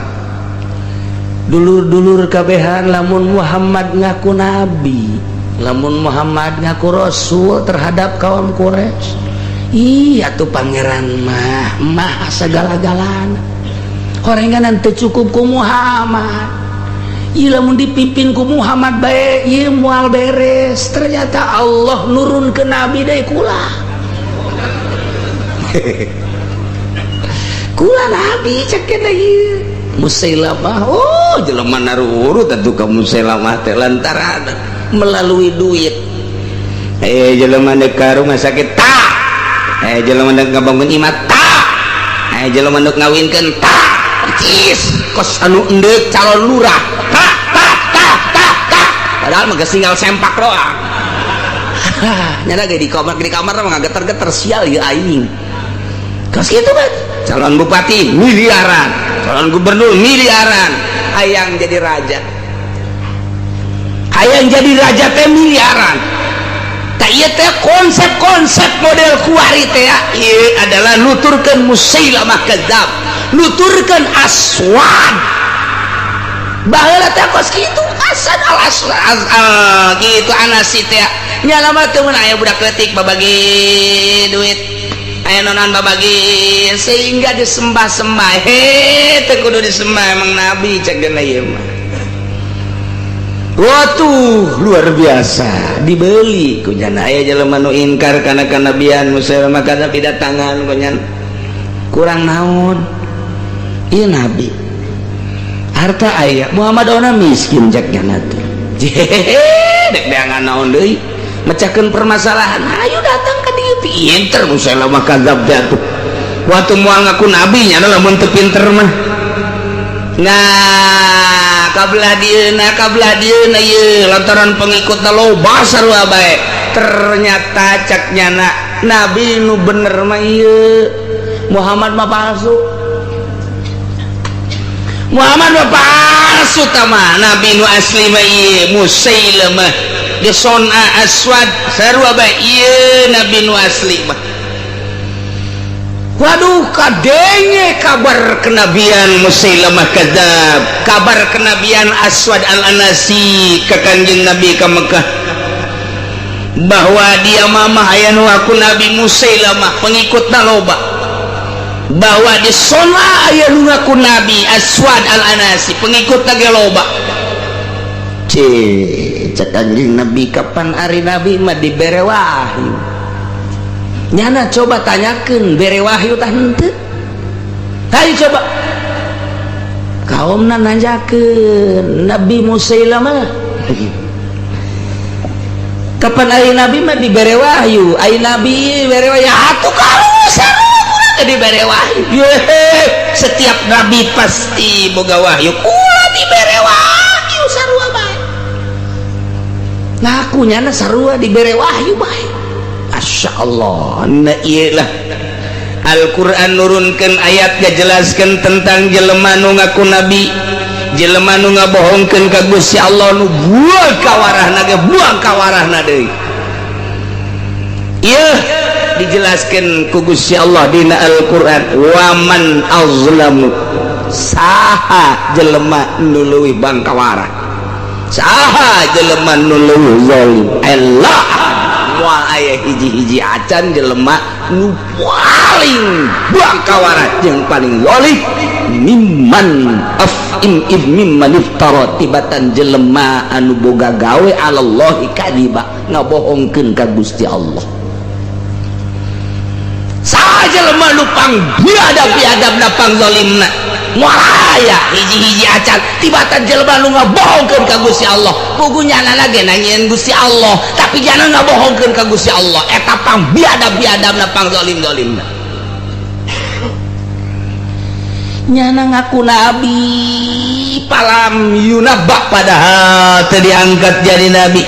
dulur-dulur kabehan lamun Muhammad ngaku nabi, lamun Muhammad ngaku rasul terhadap kaum Quraisy. Iya tuh pangeran mah mah segala-galana. Horengan teu cukup ku Muhammad. Ieu lamun dipimpin ku Muhammad bae ieu moal beres. Ternyata Allah nurun ke nabi deui kula. Kula nabi cek ieu. Musailamah, oh jelema narurut atuh ka Musailamah teh lantaran melalui duit. Jelema deuk ka rumah sakit tak. Jelema deuk ngabangun imah tak. Jelema deuk ngawinkeun tak. Percis kos anu endek calon lurah. Tak tak tak tak tak. Padahal mah geus tinggal sempak doang. Nyana ge di kamar mah ngageter-geter sial ieu aing. Kos kitu kan. Calon bupati miliaran, calon gubernur miliaran, hayang jadi raja. Hayang jadi raja teh miliaran. Tak ieu teh konsep-konsep model kuari teh ieu adalah nuturkeun Musailamah Kadzab, nuturkeun Aswad. Baheula teh kos kitu Asad al Aswad kitu anasi teh. Nya lama teh mun aya budak leutik babagi duit, aya nonan babagi sehingga disembah-sembah. He teu kudu disembah emang nabi cek geuna ieu mah. Waduh luar biasa dibeli ku nyana aya jelema nu ingkar kana kanabian Musailamah Kadzab didatangan ku nyana kurang naon ieu nabi harta aya Muhammad ona miskin cek nyana teh dek beangan naon deui mecahkeun permasalahan ayo datang ka dieu pinter Musailamah Kadzab teh atuh waktu moal ngaku nabi nyana lamun teu pinter mah. Nah kabelah dieuna ieu lantaran pengikutna loba sarua bae ternyata cak nyana nabi nu bener mah ieu Muhammad mah palsu, Muhammad mah palsu tama nabi nu asli mah ieu Musailamah di Son'a Aswad sarua bae ieu nabi nu asli mah. Waduh kadenge kabar kenabian Musailamah Kadzab, kabar kenabian Aswad al-Anasi ke Kanjeng Nabi ke Mekah bahwa dia mamah aya nu aku Nabi Musailamah pengikutna loba, bahwa di Sona aya nu ngaku Nabi Aswad al-Anasi pengikutna ge loba. Cek Kanjeng Nabi kapan ari Nabi mah dibere wahyu. Nyana coba tanyakeun bere wahyu tah henteu. Hayu coba. Kaumna nanyakeun Nabi Musailamah. Kapan ari Nabi mah dibere wahyu? Ari Nabi bere wahyu atuh kalau sarua kurang dibere wahyu. Ye, setiap nabi pasti boga wahyu. Kula dibere wahyu sarua bae. Nah aku nyana sarua dibere wahyu bae. Masya Allah, nah iyalah Al-Quran nurunkan ayat ngajelaskan tentang jelema nu ngaku nabi, jelema nu ngabohongkeun ka Gusti Allah nu buang kawarahna ge buang kawarahna deui. Ieu dijelaskan ku Gusti Allah dina Al-Quran, waman azlamu saha jelema nu leuwih bangkawarah, saha jelema nu leuwih zalim. Allah moal aya hiji-hiji acan jelema nu paling bangkawarah jeung paling zalim mimman afim mimman iftara tibatan jelema anu boga gawe alallahi kadiba ngabohongkeun ka Gusti Allah. Saha jelema nu pang biadab-biadabna pang zalimna moal aya hiji-hiji acan tibatan jelema nu ngabohongkeun ka Gusti Allah. Pugu nyana ge nanyain Gusti Allah tapi jangan ngabohongkeun ka Gusti Allah eta pang biadab-biadabna pang zalim-zalimna. Nyana ngaku nabi palam yunabba padahal teu diangkat jadi nabi.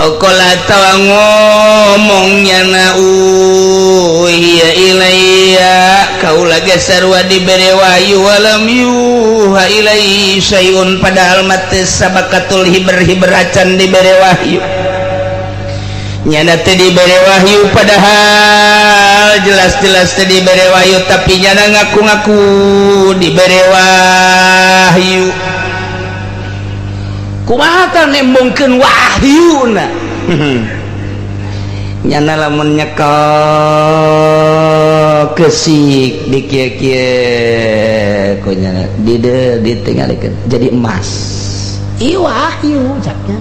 Okola tawa ngomong nyana uhiya ilayya kaula ge sarua dibere wahyu walam yuha ilaihi syai'un padahal mah teu sabakatul hiber-hiber acan dibere wahyu. Nyana teu dibere wahyu padahal jelas-jelas teu dibere wahyu tapi nyana ngaku-ngaku dibere wahyu. Kumaha tah nembongkeun wahyuna? Nyana lamun nyekel kesik di kieu-kieu ku nyana di ditinggalikeun jadi emas. Ieu wahyu caknya.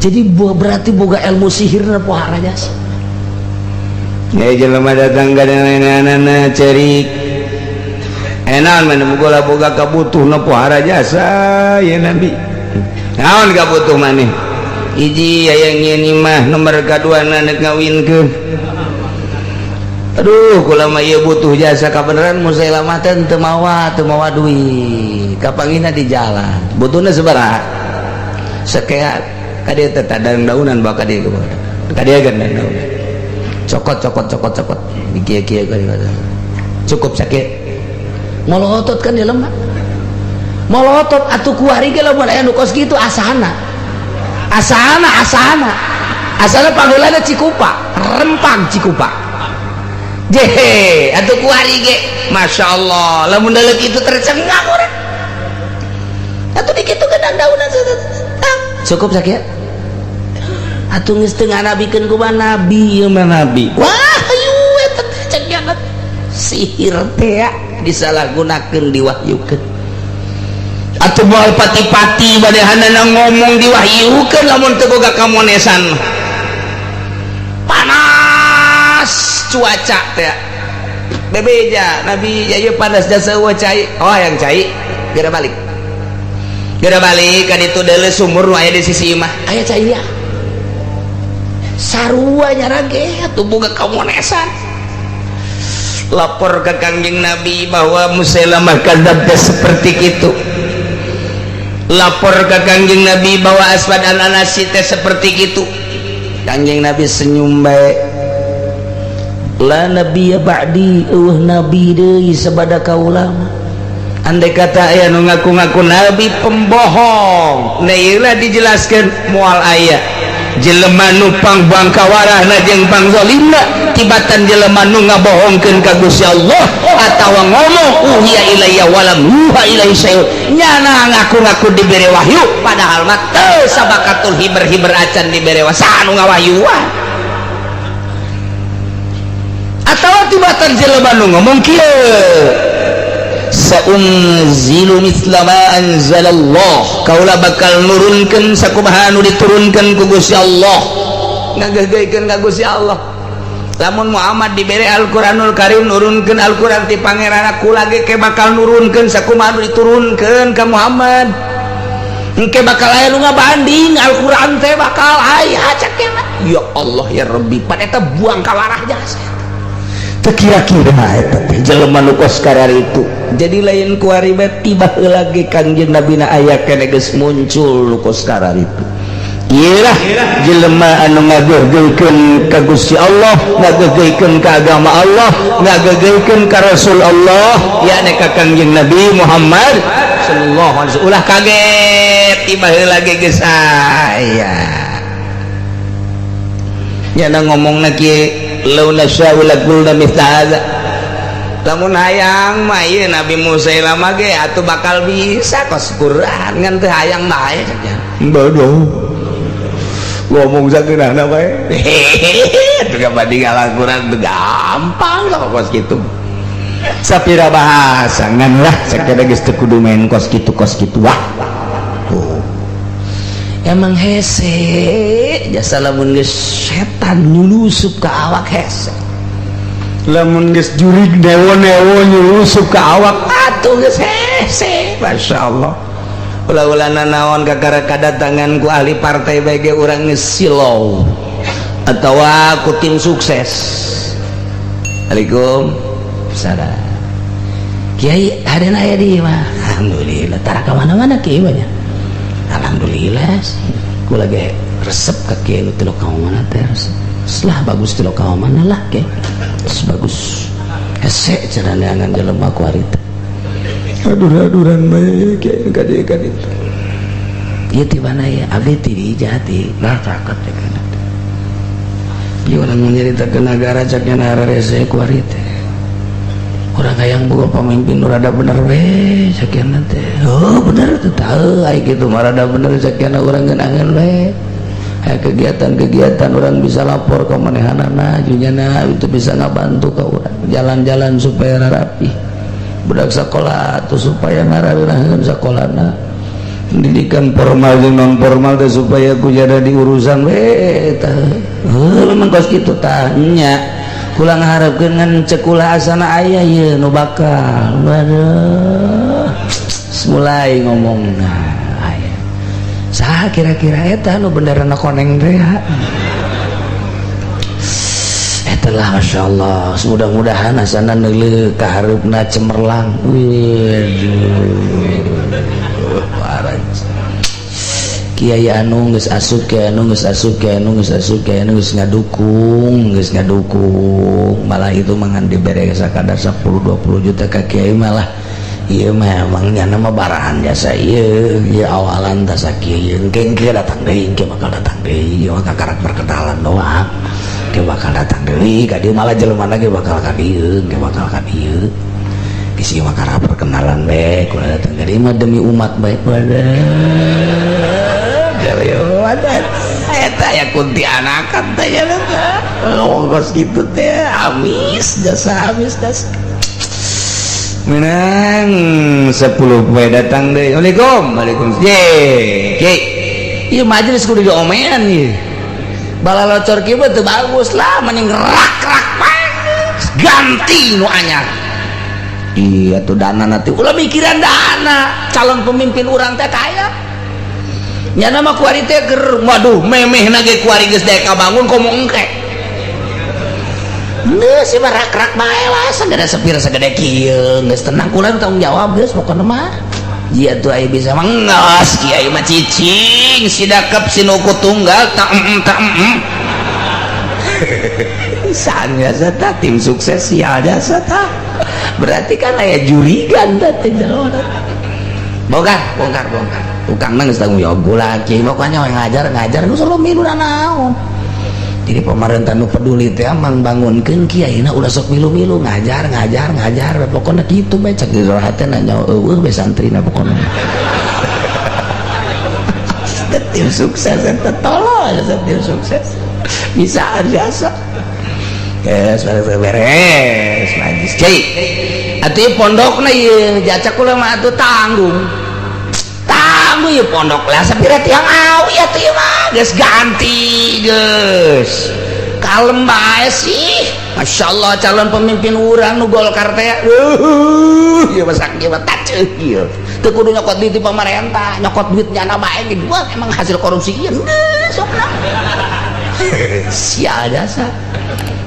Jadi berarti boga ilmu sihirna pohara jasa. Ya jelema datang ka nenek-nenek cerik. Enak mana boga boga kabutuhna pohara jasa ya Nabi. Naon kabutuh maneh? Hiji aya nyieun imah nomor kaduana nek ngawinkeun. Aduh kula mah ieu butuh jasa kabeneran Musailamah teh teu mawa duit kapangina di jalan butuhna sabaraha sakeat ka dieu teh daunan bawa ka dieu ka dieu gandang daunan cokot cokot cokot cokot di kieu-kieu cukup sakit molotot kan di lemah molotot atuh kuari ge lamun aya nu kos kitu asana asana asana asana pangheulana Cikupa rempang Cikupa jehe atuh kuari ge Masya Allah lamun daleuk itu tercengang urang atuh dikitu gedang daunan cukup sakit atuh geus teu nganabikeun ku nabi ieu mah nabi wah ayu eta teh cengang sihir teh disalahgunakeun diwahyukeun atuh moal pati-pati badehanana ngomong diwahyukeun lamun teu boga kamonesan panas cuaca teh bebeja nabi ieu panas jasa eueuh cai oh hayang cai geura balik ka ditu deuleu sumur nu aya di sisi imah aya cai ya sarua nyarage atuh boga kamonesan lapor ke Kangjeng Nabi bahwa Musailamah kadzab seperti itu lapor ke Kangjeng Nabi bahwa Aswad al-Anasi teh seperti itu Kangjeng Nabi senyum bae la nabiyya ba'di eueuh nabi deui sabada kaula andai kata aya nu ngaku-ngaku nabi pembohong nah ieu lah dijelaskeun moal aya jelema nu pangbangkawarahna jeung pangzolimna tibatan jelema nu ngabohongkeun ka Gusti Allah atawa ngomong uhiya ilayya walam yuha ilaihi syai'un nyana ngaku-ngaku dibere wahyu padahal mah teu sabakatul hiber-hiber acan dibere saha nu ngawahyuan atawa tibatan jelema nu ngomong kieu saunzilu mithla ma anzalallah kaula bakal nurunkeun sakumaha nu diturunkeun ku Gusti Allah ngageugeuykeun ka Gusti Allah lamun Muhammad dibere Al-Qur'anul Karim nurunkeun Al-Qur'an ti pangeranna kula ge ke bakal nurunkeun sakumaha nu diturunkeun ka Muhammad engke bakal aya nu ngabanding Al-Qur'an teh bakal aya cek ya Allah ya Rabbi pan eta buang ka warah jasa teu kira-kira eta teh jelema nu kos kararitu jadi lain kuari bae tiba heula ge Kangjeng Nabi na aya keneh geus muncul nu kos kararitu ieu lah jelema anu ngageugeuykeun ka Gusti Allah ngageugeuykeun ka agama Allah ngageugeuykeun ka Rasul Allah yakni ka Kangjeng Nabi Muhammad sallallahu alaihi wasallam ulah kaget tiba heula ge geus aya nyana ngomongna kieu law nasya'u laqulna mithla hadza lamun hayang mah ieu Nabi Musailamah ge atuh bakal bisa kos Quran ngan teu hayang bae bodoh ngomong sakeunahna bae atuh kabanding Al-Quran teu gampang lah kos kitu sapira bahasa ngan lah sakada geus teu kudu main kos kitu wah tuh emang hese jasa lamun geus setan nyulusup ka awak hese lamun geus jurig newo-newo nyulusup ka awak atuh geus hese masyaallah ulah-ulah nanaon kakara kadatangan ku ahli partai bae ge urang geus silau atawa ku tim sukses. Assalamualaikum salam kiai hadena aya di mah alhamdulillah tara ka mana-mana kiai banyak alhamdulillah ku lagi resep ka kiai nu tilok ka mana teh resep lah bagus tilok ka mana lah kiai bagus hese cenah neangan jelema ku harita adur-aduran bae kiai ka dieu ka ditu ieu ti mana ya abdi ti di jati lah cakep teh kana ieu urang nyaritakeun nagara cak nya hararese ku harita urang hayang boga pamimpin nu rada bener we sakiana teh oh bener teh teu ai kitu mah rada bener sakiana urang ngeunaheun we aya kegiatan-kegiatan urang bisa lapor ka manehanana junyana itu bisa ngabantu ka urang jalan-jalan supaya rapi budak sekolah tuh supaya ngarareunaheun sakolana pendidikan formal jeung non formal teh supaya ku jada diurusan we tah heuh memang kos kitu tah nya kula ngaharepkeun ngan cekula asana aya ieu nu bakal waduh mulai ngomongna aya saha kira-kira eta nu benderana koneng teh eta Telah Masya Allah, mudah-mudahan asana neuleuh ka hareupna cemerlang. Waduh, parah. Kiai anu geus asup, kiai anu geus asup, kiai anu geus asup, kiai anu geus ngadukung, geus ngadukung. Malah itu mangan dibere sakadar 10 20 juta ka kiai, malah ieu mah emang nyana mah barahan jasa ieu, ieu awalan tah sakieu, engke engke datang deui, engke bakal datang deui, ieu mah kakarak perkenalan doang. Engke bakal datang deui ka dieu, malah jelema ge bakal ka dieu, engke bakal ka dieu. Geus ieu mah kakara perkenalan bae, kula datang ka dieu mah demi umat bae. Waduh, eta ya kuntianakan teh ya ngomong gitu teh, amis jasa, amis jasa. Menang 10 poe datang deui. Assalamualaikum. Waalaikumsalam. Ye. Ieu majelis kudu diomean ieu. Balalocor kieu mah teu bagus lah, mending rak-rak bae. Ganti nu anyar. Iya tuh dana nanti ulah mikiran dana, calon pemimpin urang teh kaya. Nyana mah kuari teh ger, waduh memeh ge kuari geus daek kabangun komo engke. Geus sih mah rak-rak bae lah, sagede sepir sagede kieu, geus tenang kula tanggung jawab geus pokona mah. Jia tuh aya bisa mah geus kiai mah cicing sidakep sinuku tunggal tak tak. Saan jasa tah tim sukses sial jasa tah. Berarti kan aya jurigan tah teh jalona. Bongkar, bongkar, bongkar. Tukang geus tanggung jawab gula kiai pokoknya ngajar ngajar nu selalu milu naon. Jadi pemerintah nu peduli teh mangbangunkeun kiaina ulah sok milu-milu ngajar ngajar ngajar pokoknya kitu bae cek jero hatena nyawa eueuh bae santrina pokoknya. Tim sukses eta tolol tim sukses. Bisa biasa. Geus beres majlis. Kiai atuh pondokna ieu jacak kula mah atuh tanggung. Tanggung ieu pondok lah sapira tiang awi atuh ieu mah geus ganti geus. Kalem bae sih. Masya Allah calon pemimpin urang nu Golkar teh. Ieu mah sakieu mah taceuh ieu. Teu kudu nyokot duit di pamarentah, nyokot duit nyana bae ge emang hasil korupsi ieu geus sok lah. Sial jasa.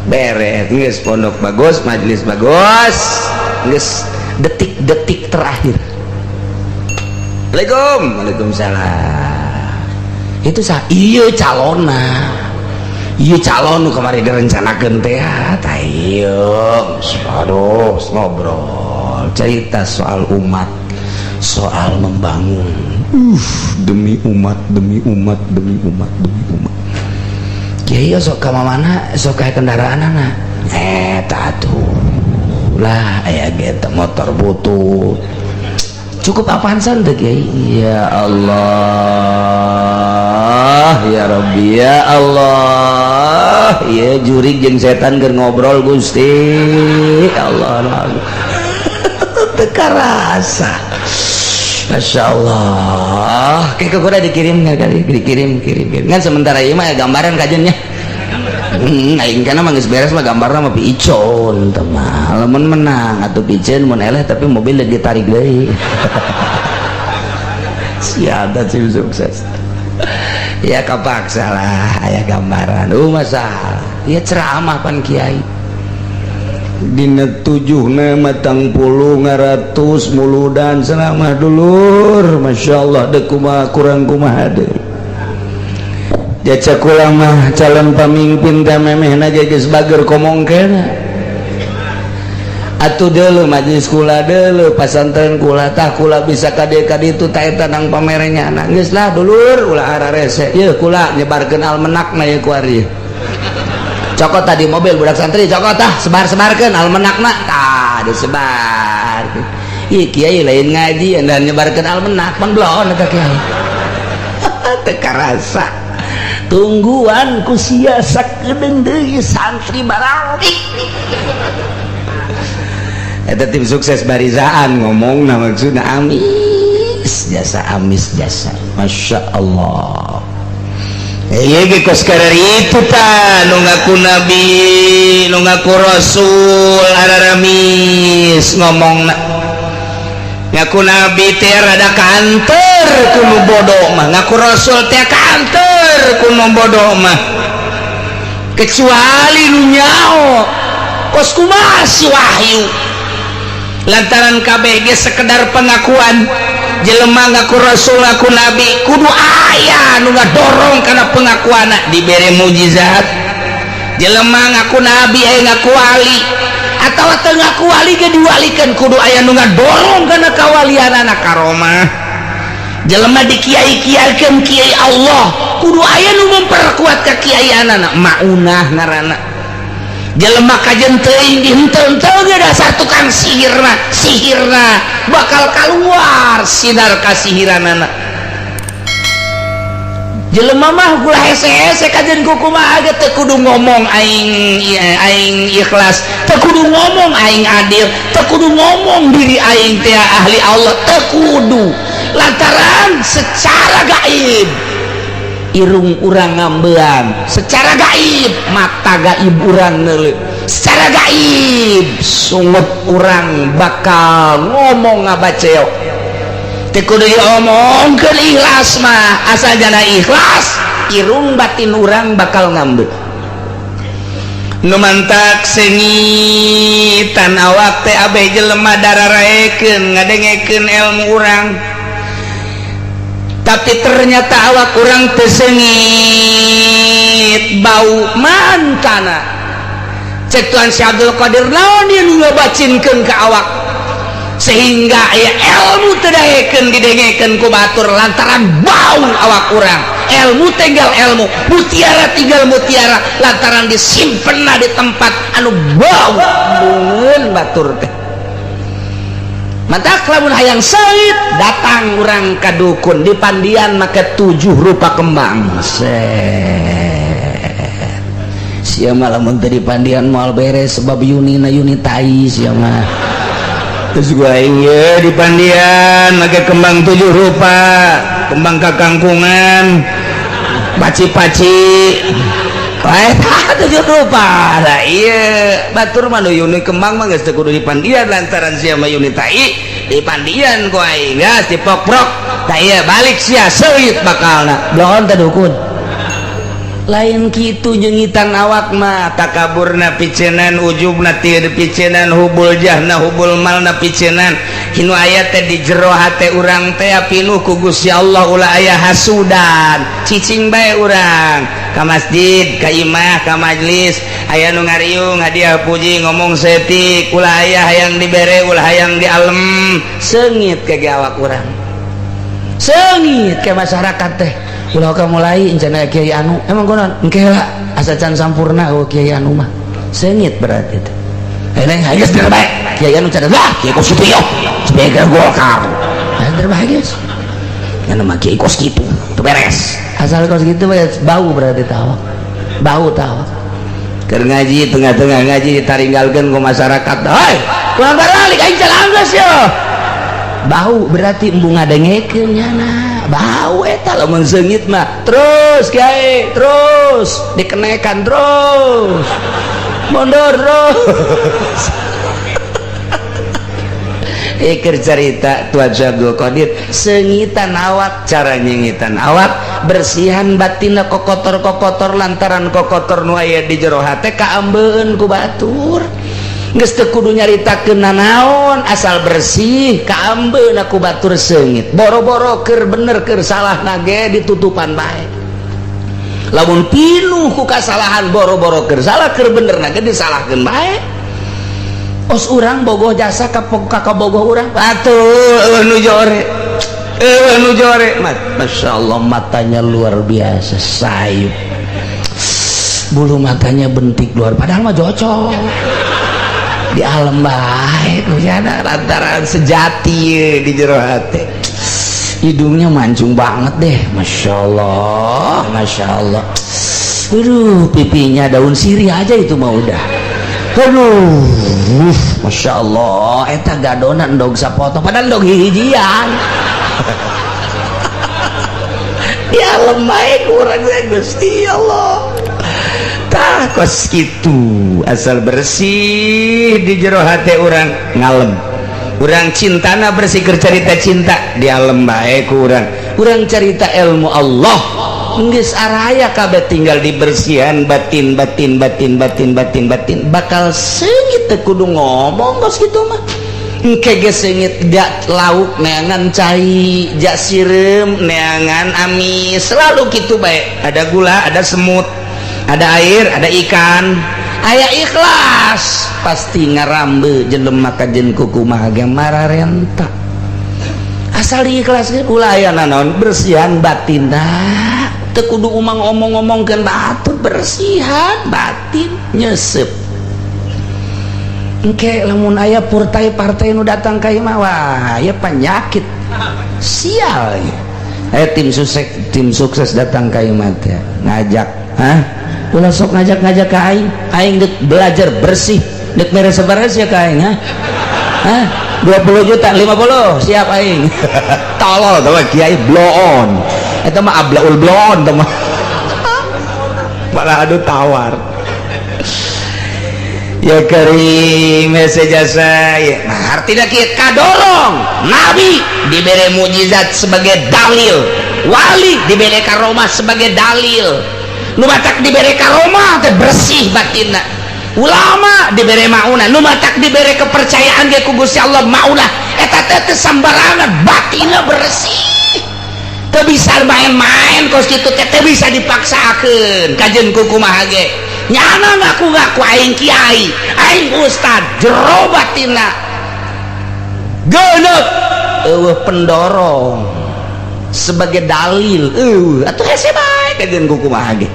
Beres geus pondok bagus, majelis bagus. Geus detik-detik terakhir. Assalamualaikum. Waalaikumsalam. Itu sah ieu calonna. Ieu calon nu kamari direncanakeun teh tah ieu. Aduh, ngobrol, cerita soal umat, soal membangun. Demi umat, demi umat, demi umat, demi umat. Kiai sok ka mana sok ka kendaraanana. Eta atuh. Lah aya ge motor butuh. Cukup apaan teh kiai? Ya Allah, ya Rabbi, ya Allah. Ya jurig jeung setan keur ngobrol Gusti. Ya Allah. Teu karasa. Masya Allah. Kayak kuda dikirim nggak kali? Dikirim, kirim, kirim. Kan sementara ini mah gambaran kajiannya. Aing kana mah geus beres mah gambarna mah piicon teh mah. Lamun menang atuh piceun mun eleh tapi mobil ditarik deui. Siap tim sukses. Ya kapaksa lah aya gambaran. Masalah. Ya ceramah pan kiai. Dina tujuhna matang puluh ngaratus muludan ceramah dulur. Masya Allah dek kumaha kurang kumaha deui. Jacak kula mah calon pamimpin teh memehna ge geus bager komongkeun. Atuh deuleu majelis kula deuleu pasantren kula tah kula bisa ka dieu ka ditu ta eta nang pamerenyana. Geus lah dulur ulah ararese. Yeuh kula nyebarkeun almenakna ieu ku ari. Cokot tadi mobil budak santri cokot tah sebar-sebarkeun almenakna tah disebar. Ih kiai lain ngaji dan nyebarkeun almenak pan belon eta kiai. Teu karasa. Tungguan ku sia sakedeung deui santri baralik. Eta tim sukses barizaan ngomongna maksudna amis jasa, amis jasa. Masya Allah. Ieu ge kos itu ta nu ngaku nabi, nu ngaku rasul araramis ngomongna. Ngaku nabi teh rada kanter ku nu bodoh mah, ngaku rasul teh kanter ku nu bodoh mah. Kecuali nu nyaho kos kumaha si wahyu lantaran kabeh ge sekedar pengakuan jelema ngaku rasul ngaku nabi kudu aya nu ngadorong kana pengakuanna dibere mujizat. Jelema ngaku nabi aya ngaku wali atawa teu ngaku wali ge diwalikeun kudu aya nu ngadorong kana kawalianana karomah. Jelema dikiai-kiaikeun kiai Allah kudu aya nu memperkuat kakiaianana maunah ngaranna. Jelema kajen teuing dihenteu-henteu ge dasar tukang sihirna, sihirna bakal kaluar sinar kasihiranana. Jelema mah ulah hese-hese kajen kumaha ge teu kudu ngomong aing aing ikhlas, teu kudu ngomong aing adil, teu kudu ngomong diri aing teh ahli Allah, teu kudu. Lantaran secara gaib irung urang ngambean, secara gaib mata gaib urang neuleuh, secara gaib sungut urang bakal ngomong ngabaceok. Teu kudu diomongkeun ikhlas mah, asal jana ikhlas irung batin urang bakal ngambeun. Nu mantak sengitan awak teh abeh jelema dararaekeun ngadengekeun ilmu urang, tapi ternyata awak kurang tesengit bau mantana. Cek Tuhan Syekh Abdul Qadir naon ieu nu ngabacinkeun ka awak sehingga aya ilmu teu daekeun didengekeun ku batur lantaran bau awak urang. Ilmu tinggal ilmu, mutiara tinggal mutiara lantaran disimpenna di tempat anu bau embungeun batur teh. Mantak lamun hayang seungit datang urang ka dukun di pandian make 7 rupa kembang. Set. Sia mah lamun teu di pandian moal beres sebab yunina yuni tai sia mah. Terus gua aing ye di pandian make kembang 7 rupa, kembang kakangkungan, paci-paci. Wae 7 rupa. Lah ieu batur mah nu yuni kembang mah geus teu kudu di pandian lantaran sia mah yuni tai di pandian ku aing geus dipoprok. Tah ieu balik sia seuit bakalna. Bloon teh dukun. Lain kitu nyengitan awak mah takaburna picenan, ujubna teu picenan, hubul jahna hubul malna picenan. Hinu aya teh di jero hate urang teh pinuh ku Gusti Allah ulah aya hasudan. Cicing bae urang ka masjid, ka imah, ka majlis, aya nu ngariung hadiah puji ngomong setik, ulah aya hayang dibere, ulah hayang dialem, seungit ke awak urang. Seungit ke masyarakat teh. Ulah ka mulai encana kiai anu, emang konon engke lah asa can sampurna eueuh kiai anu mah. Seungit berarti teh. Eleng geus terbaik. Kiai anu can lah, kiai kos kitu yo. Sebagai Golkar. Nah, terbaik geus. Nya mah kiai kos kitu, teu beres. Asal kos kitu bau berarti tahu. Bau tahu. Keur ngaji tengah-tengah ngaji ditaringgalkeun ku masyarakat. Hei, kurang baralik aing can anggeus yo. Bau berarti embung ngadengekeun nyana. Bau eta lamun seungit mah terus kiai, terus dikenekan terus. Mundur terus. Iker cerita Tuan Syekh Abdul Qadir sengitan awak, cara nyengitan awak bersihan batinna kokotor-kokotor lantaran kokotor nu aya di jero hate kaambeun ku batur. Geus teu kudu nyaritakeun nanaon asal bersih kaambeun ku batur seungit. Boro-boro keur bener keur salah nage ditutupan bae. Lamun pinuh ku kasalahan boro-boro keur salah keur bener nage disalahkeun bae. Os urang bogoh jasa ka kabogoh urang atuh nu jore, nu jore. Masya Allah matanya luar biasa sayup, bulu matanya bentik luar, padahal mah cocok di alam baik lantaran sejati di jero hati. Hidungnya mancung banget deh, masya Allah, masya Allah. Aduh, pipinya daun sirih aja itu mah udah. Aduh, masya Allah, eta gadona endog sapotong, padahal endog hijian. Di alam baik urang teh Gusti Allah. Tah kos kitu, asal bersih di jero hate urang ngalem. Urang cintana bersih keur carita cinta di alam bae ku urang. Urang carita ilmu Allah Geus araya kabeh, tinggal dibersihan batin, batin, batin, batin, batin, batin, bakal seungit, teu kudu ngomong kos kitu mah. Engke ge seungit, jak lauk neangan cai, jak sireum neangan amis, selalu kitu bae. Ada gula ada semut, ada air ada ikan. Aya ikhlas pasti ngarambe jelema kajen kukumaha ge mararenta, asal diikhlaskeun. Ulah aya nanaon, bersihan batin dah, teu kudu umang omong-omongkeun batur, bersihan batin nyesep. Engke lamun aya partai-partai nu datang ka imah, wah ya penyakit sial ya. Tim sukses, tim sukses datang ka imah teh ngajak, hah, ulah sok ngajak-ngajak ka aing, aing dek belajar bersih, dek mere sabaraha sia ka aing, hah, hah, 20 juta, 50 siap aing. Tolol tuh kiai, bloon eta mah, ablaul bloon tuh mah, malah adu tawar. Ya karim, hese jasa ya. Nah, artinya kieu kadorong nabi diberi mujizat sebagai dalil, wali diberi karomah sebagai dalil, nu matak diberi karomah teh bersih batinna, ulama diberi maunah, nu matak diberi kepercayaan ge ku Gusti Allah maunah, eta teh teu sambarangan, batinna bersih, teu bisa main-main kos kitu teh, teu bisa dipaksakeun kajen ku kumaha ge. Nyana ngaku-ngaku aing kiai, aing ustad, jero batinna geuneup, eueuh pendorong sebagai dalil, eueuh atuh hese bae kajen ku kumaha ge.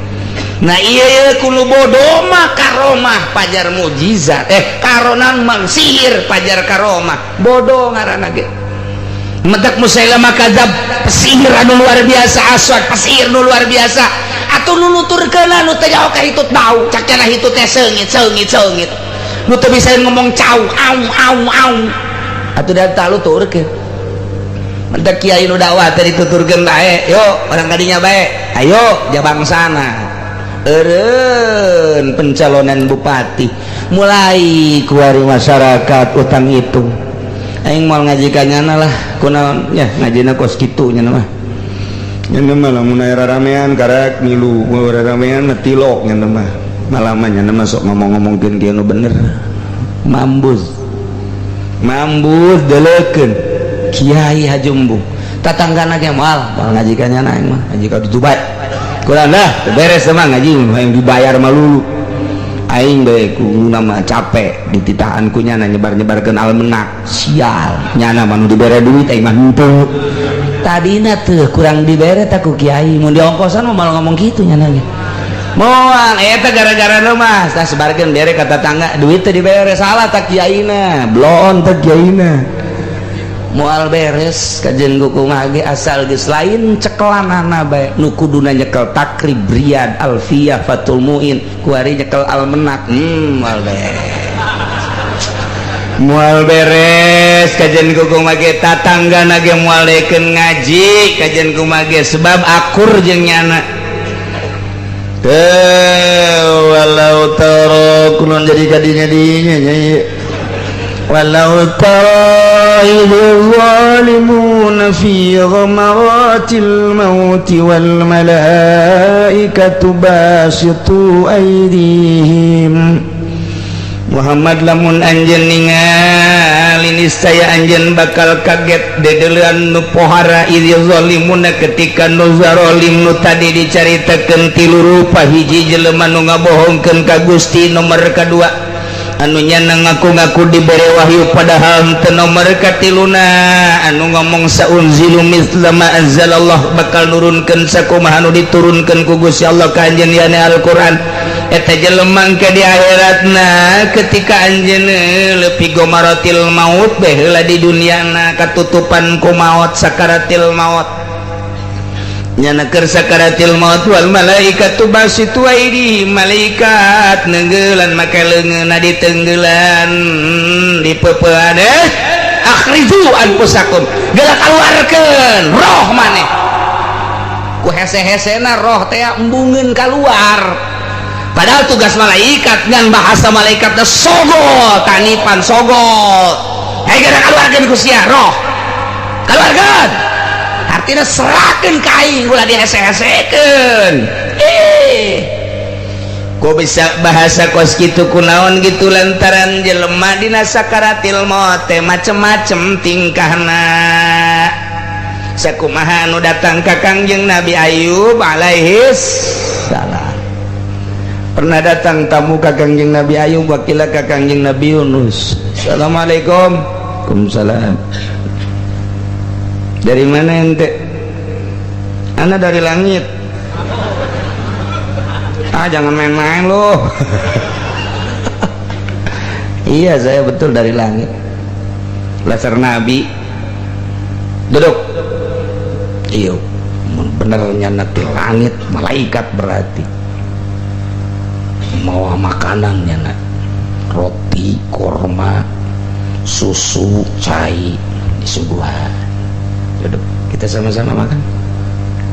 Nah iya iya, kudu bodoh mah karomah pajar mujizat, karonan mang sihir pajar karomah, bodoh ngaranna ge. Mentak Musailamah kadzab, pesihir anu luar biasa, aswad pesihir nu luar biasa, atuh nu nuturkeun nu teu jauh ka hitut bau, cak cenah hitut teh seungit seungit seungit, nu teu bisa ngomong cau au au au, atuh da taluturkeun. Mentak kiai nu dakwah teh dituturkeun bae, yo orang kadinya bae, ayo jabangsana eureun pencalonan bupati, mulai kuari masyarakat utang itu aing moal ngaji ka nyana lah, kunaon ya ngajina kos kitu nya mah, nyana mah lamun aya raramean karak milu, raramean mah tilok nyana mah, malah mah nyana mah sok ngomong-ngomongkeun kieu nu bener, mambus mambus deleukeun kiai hajumbung tatanggana ge moal moal ngaji ka nyana, aing mah ngaji ka ditu bae, kurang dah beres mah ngaji aing dibayar mah lulu, aing bae ku nama capek dititahan ku nyana nyebar-nyebarkeun almenak, sial nyana mah nu dibere duit, aing mah henteu. Tadina tuh kurang dibere tak ku kiai, mun diongkosan mah malah ngomong kitu nyana ge, moal eta gara-gara nu mah tah sebarkeun bere ka tetangga, duit teh dibere salah tak kiaina, bloon teh kiaina. Moal beres kajen kumaha ge asal geus lain cekelanana bae, nu kuduna nyekel Takrib, Riyad, Alfiyah, Fathul Muin, kuari nyekel almenak, moal beres, moal beres kajen kumaha ge, tatanggana ge moal dekeun ngaji kajen kumaha ge, sebab akur jeung nyana teu. Walau tara kunon jadi kadinya dinya nya, walau tara idh zalimuna fi ghamaratil maut wal malaikatu basitu aydihim. Muhammad, lamun anjeun ningali niscaya anjeun bakal kaget dedelean nu pohara, idh zalimuna ketika nu zalim nu tadi dicaritakeun tilu rupa: hiji jelema nu ngabohongkeun ka Gusti, nomor kadua anu nyana ngaku-ngaku dibere wahyu padahal teu, nomor katiluna anu ngomong saunzilu mithla ma anzalallah, bakal nurunkeun sakumaha anu diturunkeun ku Gusti Allah ka anjeun, yani Al-Qur'an. Eta jelema engke di akhiratna ketika anjeun leupi gomaratil maut, baheula di duniana katutupan ku maot, sakaratil maut, nyana keur sakaratil maut, wal malaikatu basitu aidi, malaikat neunggelan make leungeunna ditenggelan dipeupean, akhriju anfusakum, geura kaluarkeun roh maneh ku hese-hesena roh teh embungeun kaluar. Padahal tugas malaikat ngan bahasa malaikatna sogol tanipan sogol, hei geura kaluarkeun ku sia roh, kaluarkeun. Artinya serahkeun ka aing ulah dihese-hesekeun. Kok bisa bahasa kos kitu kunaon gitu lantaran jelema dina sakaratil maut teh macem-macem tingkahna. Sakumaha nu datang ka Kangjeng Nabi Ayub alaihis salam. Pernah datang tamu ka Kangjeng Nabi Ayub, wakila ka Kangjeng Nabi Yunus. Assalamualaikum. Waalaikumsalam. Dari mana ente? Ana dari langit. Ah, jangan main-main loh. Iya, saya betul dari langit. Laser Nabi. Duduk. Iya, benernya nanti langit malaikat berarti. Mau makanannya nak, roti, korma, susu, cai, disuguhan. Duduk, kita sama-sama makan.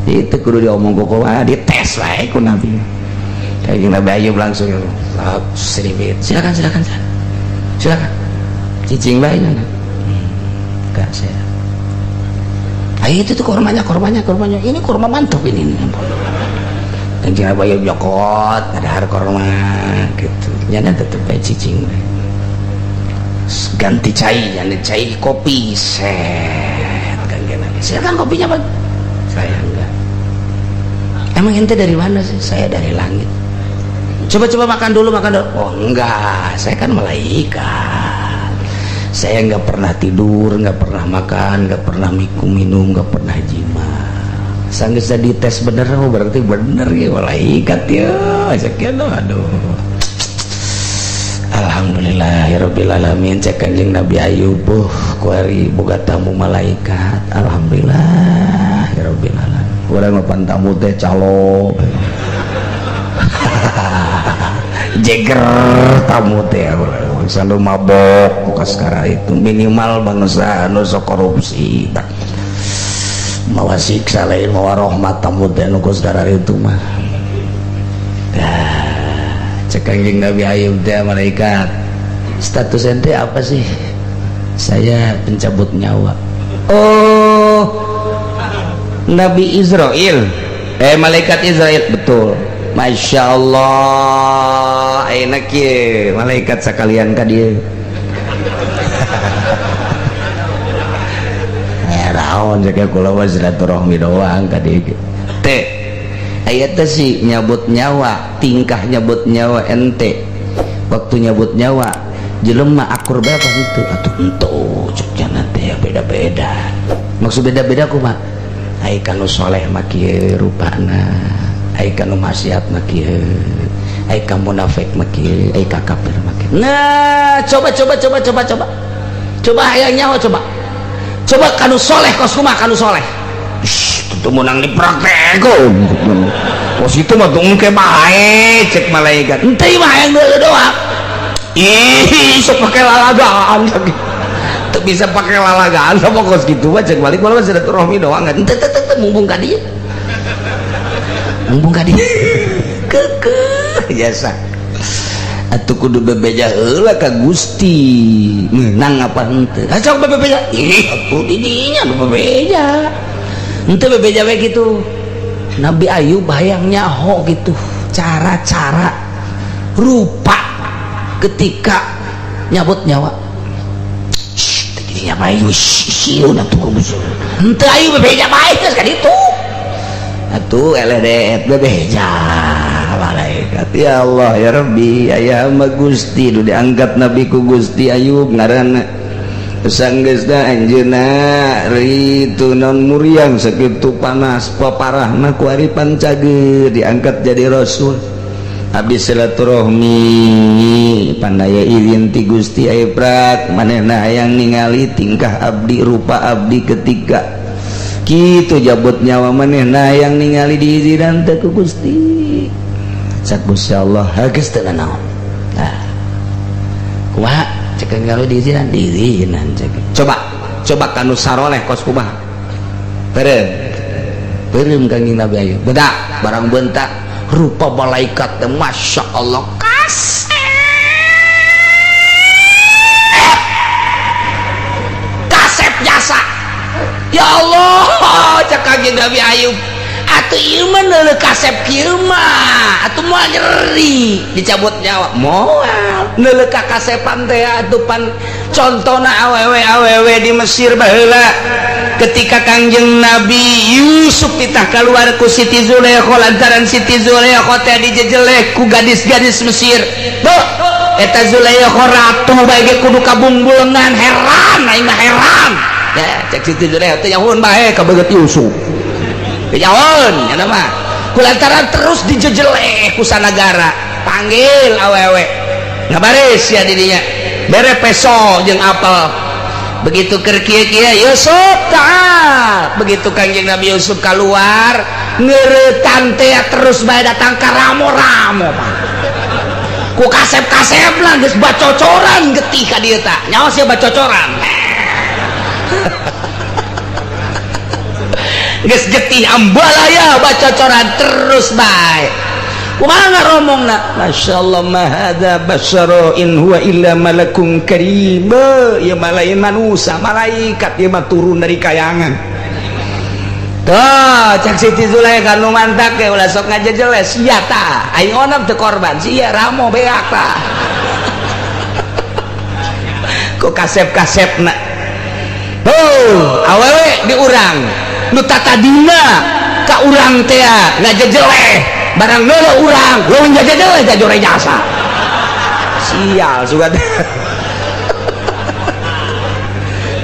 Itu kudu diomong kok, dites wae ku Nabi. Kayak Nabi Ayub langsung sedikit, silakan silakan silakan silakan, cicing bae nya. Enggak saya. Ayo itu tuh kormanya, kormanya, kormanya. Ini korma mantap ini. Kanjeng Nabi Ayub nyokot, ada korma gitu. Nyana tetep bae cicing bae. Ganti cai, ganti cai kopi set. Kanjeng Nabi, silakan kopinya, Bang. Saya enggak. Emang ente dari mana sih? Saya dari langit. Coba-coba makan dulu, makan dulu. Oh enggak, saya kan malaikat. Saya enggak pernah tidur, enggak pernah makan, enggak pernah minum, enggak pernah jima. Sanggeus dites bener, oh berarti bener ya malaikat ya. Sekian loh, aduh. Alhamdulillahirabbil alamin. Cek Kanjeng Nabi Ayub, kuari boga tamu malaikat. Alhamdulillahirabbil alamin. Urang mah tamu teh calo. Jeger tamu teh bangsa nu mabok ka sekarang itu minimal bangsa anu sok korupsi mawa siksa lain mawa rahmat tamu teh nu sekarang itu mah. Dah cek Kangjeng Nabi Ayub teh malaikat, status ente apa sih? Saya pencabut nyawa. Oh, Nabi Israel, malaikat Israel, betul. Masya Allah, enak ya malaikat sekalian ka dieu. Ya naon cek kula mah silaturahmi doang ka dieu. Teh aya teh sih nyabut nyawa, tingkah nyabut nyawa ente. Waktu nyabut nyawa jelema akur bae apa henteu? Atuh henteu cek jana teh beda-beda. Maksud beda-beda kumaha? Ai kanu soleh mah kieu rupana. Ai kanu maksiat mah kieu, ai ka munafik mah kieu, ai ka kafir mah kieu. Nah, coba coba coba coba coba. Coba hayang nyawa coba. Coba kanu soleh kos kumaha kanu soleh. Shh, itu menang dipraktekeun. Kos itu mah tungke bae cek malaikat. Henteu mah hayang deuleu doang. Ih, sok pake lalagaan. Teu bisa pake lalagaan sama kos kitu mah cek balik malah silaturahmi doang. Henteu teu mumpung ka dieu. Mumpung ka dieu. Kekeh jasa. Atuh kudu bebeja heula ka Gusti. Meunang apa henteu? Ha sok bebeja. Ih, atuh di dinya nu bebeja. Henteu bebeja we kitu. Nabi Ayub hayang nyaho gitu cara-cara rupa ketika nyabut nyawa. Shh, teu dinya bae sieun atuh kudu. Henteu Ayub bebeja bae geus ka ditu. Atuh eleh deet bebeja malaikat. Ya Allah ya Rabbi, aya mah Gusti nu diangkat Nabi ku Gusti Ayub ngaranna. Sanggeusna anjeunna ritu non muriang sakitu panas paparahna ku ari pancageur diangkat jadi rasul. Abdi silaturahmi pandaya izin ti Gusti Ayub manehna hayang ningali tingkah abdi rupa abdi ketika kitu jabut nyawa manehna hayang ningali diizinan teh ku Gusti. Cak Gusti Allah geus teu nanaon. Nah, kumaha cek kalau diizinan diizinan cek. Coba coba kanu saroleh kos kumaha. Beureum. Beureum Kangjeng Nabi Ayub. Bentak barang bentak rupa malaikat teh Masya Allah kasep. Kasep jasa. Ya Allah, cek Kangjeng Nabi Ayub. Atuh ieu mah neuleuh kasep kieu mah atuh moal nyeri dicabut nyawa moal neuleuh ka kasepan teh atuh pan contona awewe-awewe di Mesir baheula ketika Kangjeng Nabi Yusuf titah keluar ku Siti Zulaikha lantaran Siti Zulaikha teh dijejeleh ku gadis-gadis Mesir. Duh, eta Zulaikha ratu bae ge kudu kabungbulengan heran aing mah heran. Ya cek Siti Zulaikha teh nyahueun bae ka beungeut Yusuf. Nyahueun nya mah kulantaran terus dijejeleh ku sanagara panggil awewe ngabaris ya didinya bere peso jeung apel. Begitu keur kieu-kieu Yusuf taal begitu Kangjeng Nabi Yusuf keluar ngeuretan teh terus bae datang ka ramo-ramo Pak ku kasep-kasep lah geus bacocoran getih ka dieu tah nyaho sia bacocoran geus getih ambalaya bacocoran terus bae kumaha ngaromongna masyaallah ma hadza basyara in huwa illa malakun karim ieu mah lain manusia malaikat ieu mah turun dari kayangan. Tuh cek Siti Zulaikha nu mantak ge ulah sok ngajejeleh sia tah aing onam teu korban sia ramo beak tah ku kasep-kasepna. Tuh awewe di urang nu tatadina ka urang teh ngajejeleh barang neuleuh urang leuwih ngajejeleh jajore jasa sial sugan.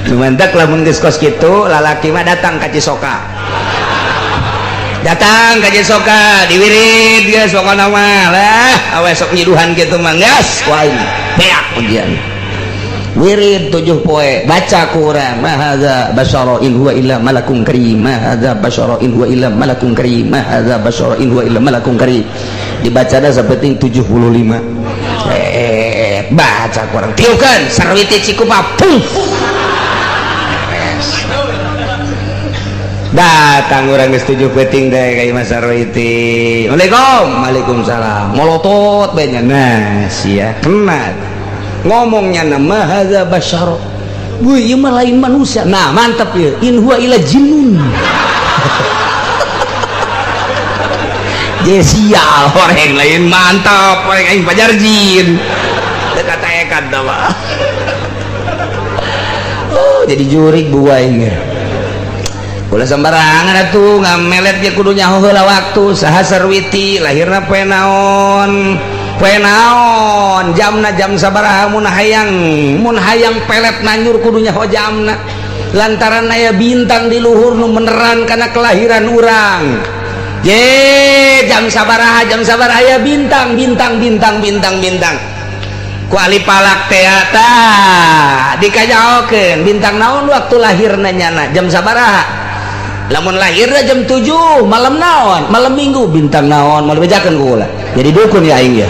Lumantak lamun geus kos kitu lalaki mah datang ka Cisoka datang ka Cisoka diwirid geus pokona mah lah awe sok nyiduhan kitu mah geus ku aing beak ujian wirid 7 poe baca ku urang ma hadza basyara in huwa illa malakun karim ma hadza basyara in huwa illa malakun karim ma hadza basyara in huwa illa malakun karim dibacana sapenting 75 baca ku urang tiukeun sarwiti cikupa puf datang urang geus 7 peuting teh ka Imah Sarwiti. Waalaikum waalaikumsalam molotot bae nya nah sia kena ngomongnya nama hadza basyara weuh ieu mah lain manusia nah mantep ieu in huwa illa jinnun je sial orang lain mantap orang aing pajar jin teu kataekan tah mah. Oh jadi jurig bu aing ulah sembarangan atuh ngamelet ge kudu nyaho heula waktu saha Sarwiti lahirna poe naon poe naon jamna jam sabaraha mun hayang pelet nanyur kudu nyaho jamna lantaran aya bintang di luhur nu meneran kana kelahiran urang je jam sabaraha aya bintang bintang bintang bintang bintang ku ahli palak teh tah dikajaokeun bintang naon waktu lahirna nyana jam sabaraha lamun lahirna jam 7 malam naon malam minggu bintang naon malam bejakeun ku ulah jadi dukun ya aing ya.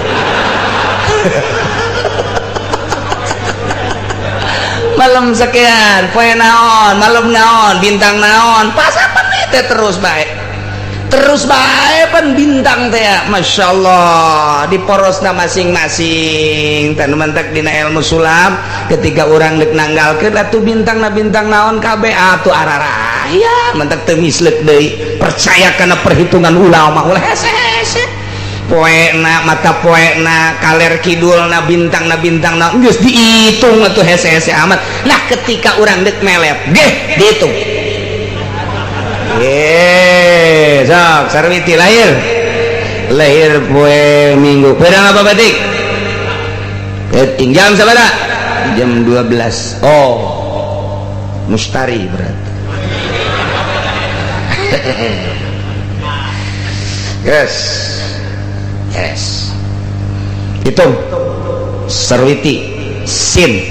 Malam sekian poe naon malam naon bintang naon pas apa teh terus bae pan bintang teh Masya Allah di porosna masing-masing tanu mantak dina ilmu sulam ketika urang deuk nanggalkeun atuh bintangna bintang naon kabeh atuh araraya mantak teu misleuk deui percaya kana perhitungan ulama ulah hese-hese poena mata poena kaler kidulna bintangna bintangna geus dihitung atuh hese-hese amat. Nah ketika urang deuk melet geh dihitung sok Sarwiti lahir poe Minggu pedang apa batik jam sabaraha jam 12 oh mustari berarti. Yes yes hitung Sarwiti sin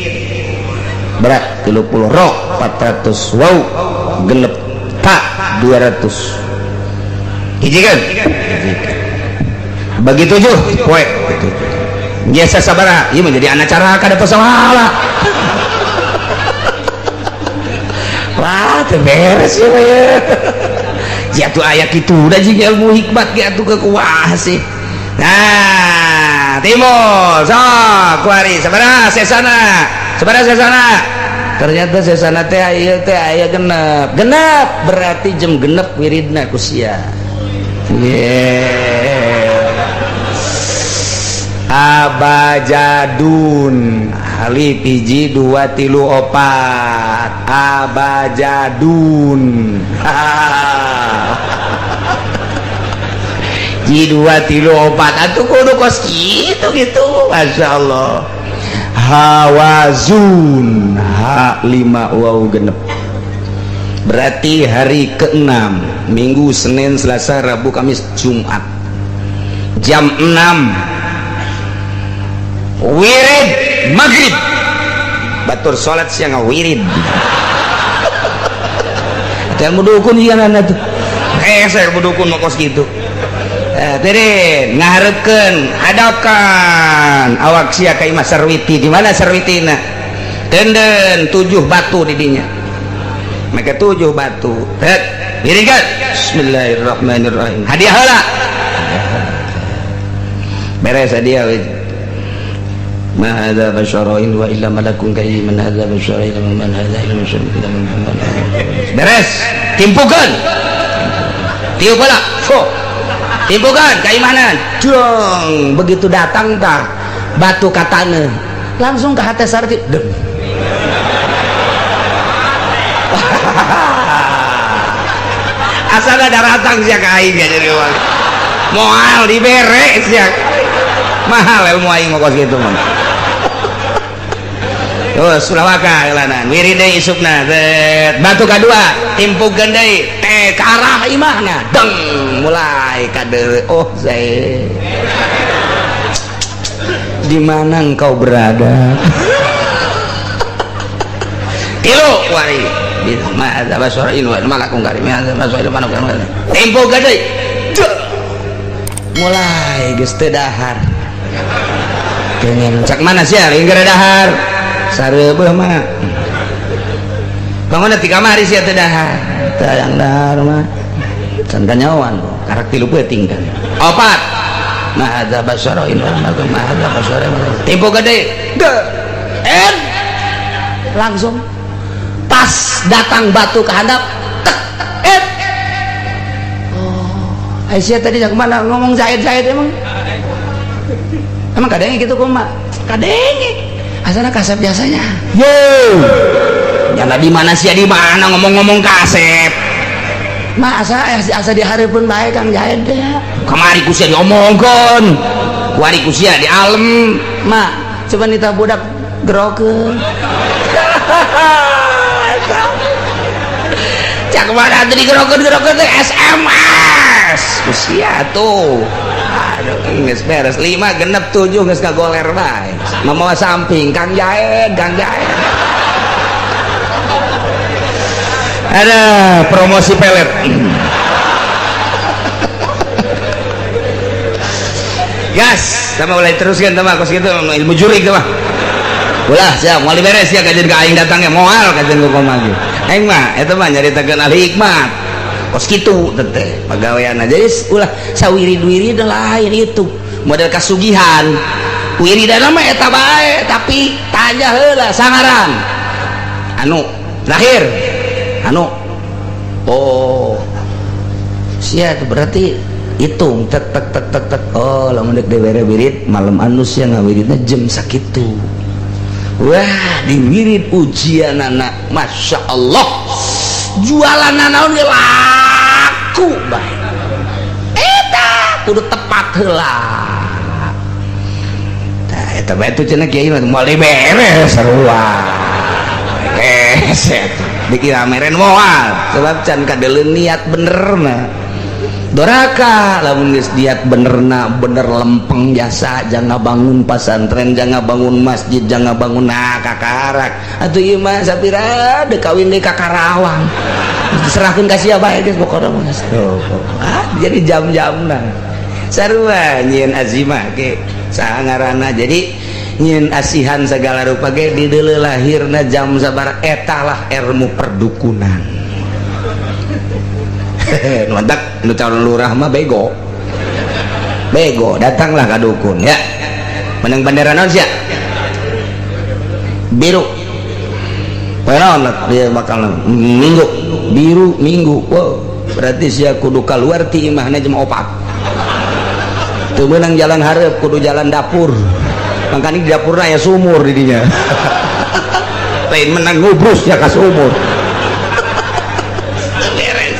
berat 30 ro 400 waw genep ta 200 hiji kan bagi 7 poe biasa sabaraha ieu menjadi anak cara kada pasalah. Wah teu beres ieu mah ya tuh aya kitu da jeung ilmu hikmat ge atuh kekuah sih. Nah timur sok kuari sabaraha sesana sabaraha sesana Ternyata sesana teh ieu teh aya genep. Genep berarti jam genep wiridna ku sia. Abajadun alif hiji 2 3 4 abajadun. Ji 2 3 4 atuh kudu kos kitu gitu. Masya Allah. Hawazun H 5 waw genep. Berarti hari ke-6, Minggu, Senin, Selasa, Rabu, Kamis, Jumat. Jam 6 wirid maghrib. Batur salat siang wirid. Ada ilmu dukun ieu anak tuh. Saya ilmu dukun mah kos kitu. Tadi ngaharepkeun hadapkan awak sia ka imah Sarwiti. Di mana Sarwitina? Denden 7 batu di dinya. Make 7 batu. Tet, wiridkan. Bismillahirrahmanirrahim. Hadiah heula. Beres hadiah. Ma hadza basyarun wa illa malakun karim man hadza basyarun illa man hadza illa basyarun illa man. Beres, timpukeun. Tiup heula. Fo. Timpukan keimanan. Jong, begitu datang tah batu katana langsung ke hati Sarti. Dem. Asal ada datang sia ka aing jadi uang. Moal dibere sia. Mahal ilmu aing mah kos kitu mah. Terus ulah waka eulanan wirid deui isukna. Batu kadua timpukeun deui teh ke arah imahna. Deng mulai kade oh saya di mana engkau berada? Tilu wari ma hadza basarain wa malakum karim hadza basarain wa malakum tempo gede mulai geus teu dahar pengen cak mana sia lain gara dahar sareubeeh mah bangun ti kamari sia teu dahar teu hayang dahar mah can kanyawan karak 3 peuting kan opat ma hadza basarain wa malakum ma hadza basarain tempo gede en langsung pas datang batu ke handap tek et oh Aisyah tadi jak mana ngomong Zaid emang emang kadenge gitu kumaha kadenge asana kasep biasanya yo nyana di mana sih di mana ngomong-ngomong kasep mah asa di hareupeun bae Kang Zaid teh kamari ku sia diomongkeun kuari ku sia di alem mah coba nita budak gerokeun cak mana tadi gerokeun teh SMS usia tuh aduh geus beres 5 genep 7 geus kagoler bae mamawa samping Kang Jaed ada promosi pelet gas sama mulai teruskan sama kos gitu ilmu jurik sama ulah siap moal beres ya kajian ka aing datangnya moal kajian ku kumaha aing mah eta mah nyaritakeun ahli hikmat kos kitu teh pagaweanna jadi ulah sawirid-wirid lain itu model kasugihan wiridana mah eta bae tapi tanya heula sangaran anu lahir anu oh sia berarti hitung tek tek tek tek tek oh lamun deuk dibere wirid malam anu sia ngawiridna jam sakitu. Wah diwirid ujian anak Masya Allah jualan naon ge laku bae eta kudu tepat heula tah eta bae tuh cenah kiai mah moal beres sarua beres eta dikira meren moal sebab can kadeuleun niat benerna doraka lamun geus niat benerna bener lempeng jasa jangan bangun pasantren jangan bangun masjid jangan bangun nah kakarak atuh ieu mah sapira deuk kawin deui ka Karawang diserahkeun ka sia bae geus pokona mah ah jadi jam-jamna sarua nyieun azimah ge saha ngaranna jadi nyieun asihan segala rupa ge di deuleu lahirna jam sabaraha eta lah ilmu perdukunan. Mantap nu calon lurah mah bego bego datanglah ka dukun ya menang bendera naon sia biru Poe naon dia bakal minggu biru minggu. Wow, berarti sia kudu keluar ti imahna jam 4. Teu meunang jalan hareup kudu jalan dapur. Makanya di dapurna aya sumur di dinya. Lain menang ngubrus ya ka sumur. Beres.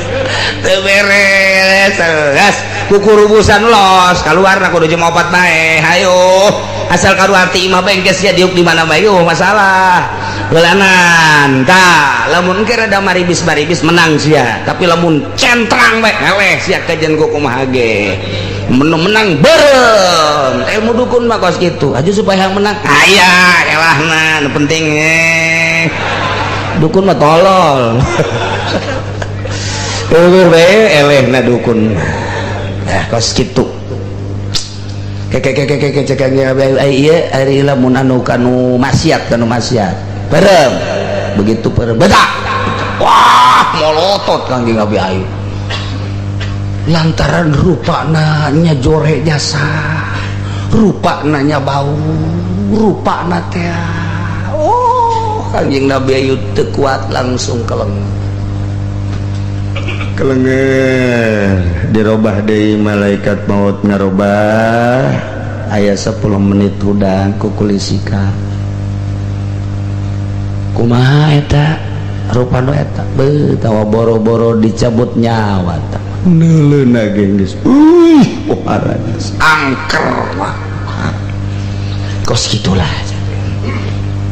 Teu beres. Gas kukurubusan los keluar kudu jam 4 bae. Hayo asal keluar ti imah bae geus sia diuk di mana bae eueuh masalah. Heulanan tah lamun engke rada maribis-maribis menang sia, tapi lamun centrang bae eleh sia kajen ku kumaha ge. Menang beureum. Ilmu dukun mah kos kitu. Aju supaya yang menang. Aya elahna nu penting Dukun mah tolol. Eueuh bae elehna dukun. Nah kos kitu. Keke cekangnya ieu ari lamun anu kanu maksiat Perem begitu perem betak wah molotot Kangjeng Nabi Ayub lantaran rupana nya jore jasa rupana nya bau rupana teh oh Kangjeng Nabi Ayub teu kuat langsung kelenger dirobah deui malaikat maut ngarobah aya 10 menit hudang ku kulisika kumaha eta rupa nu eta beuh tawa boro-boro dicabut nyawa tah neuleuna ge geus euy pohara geus angker mah kos kitulah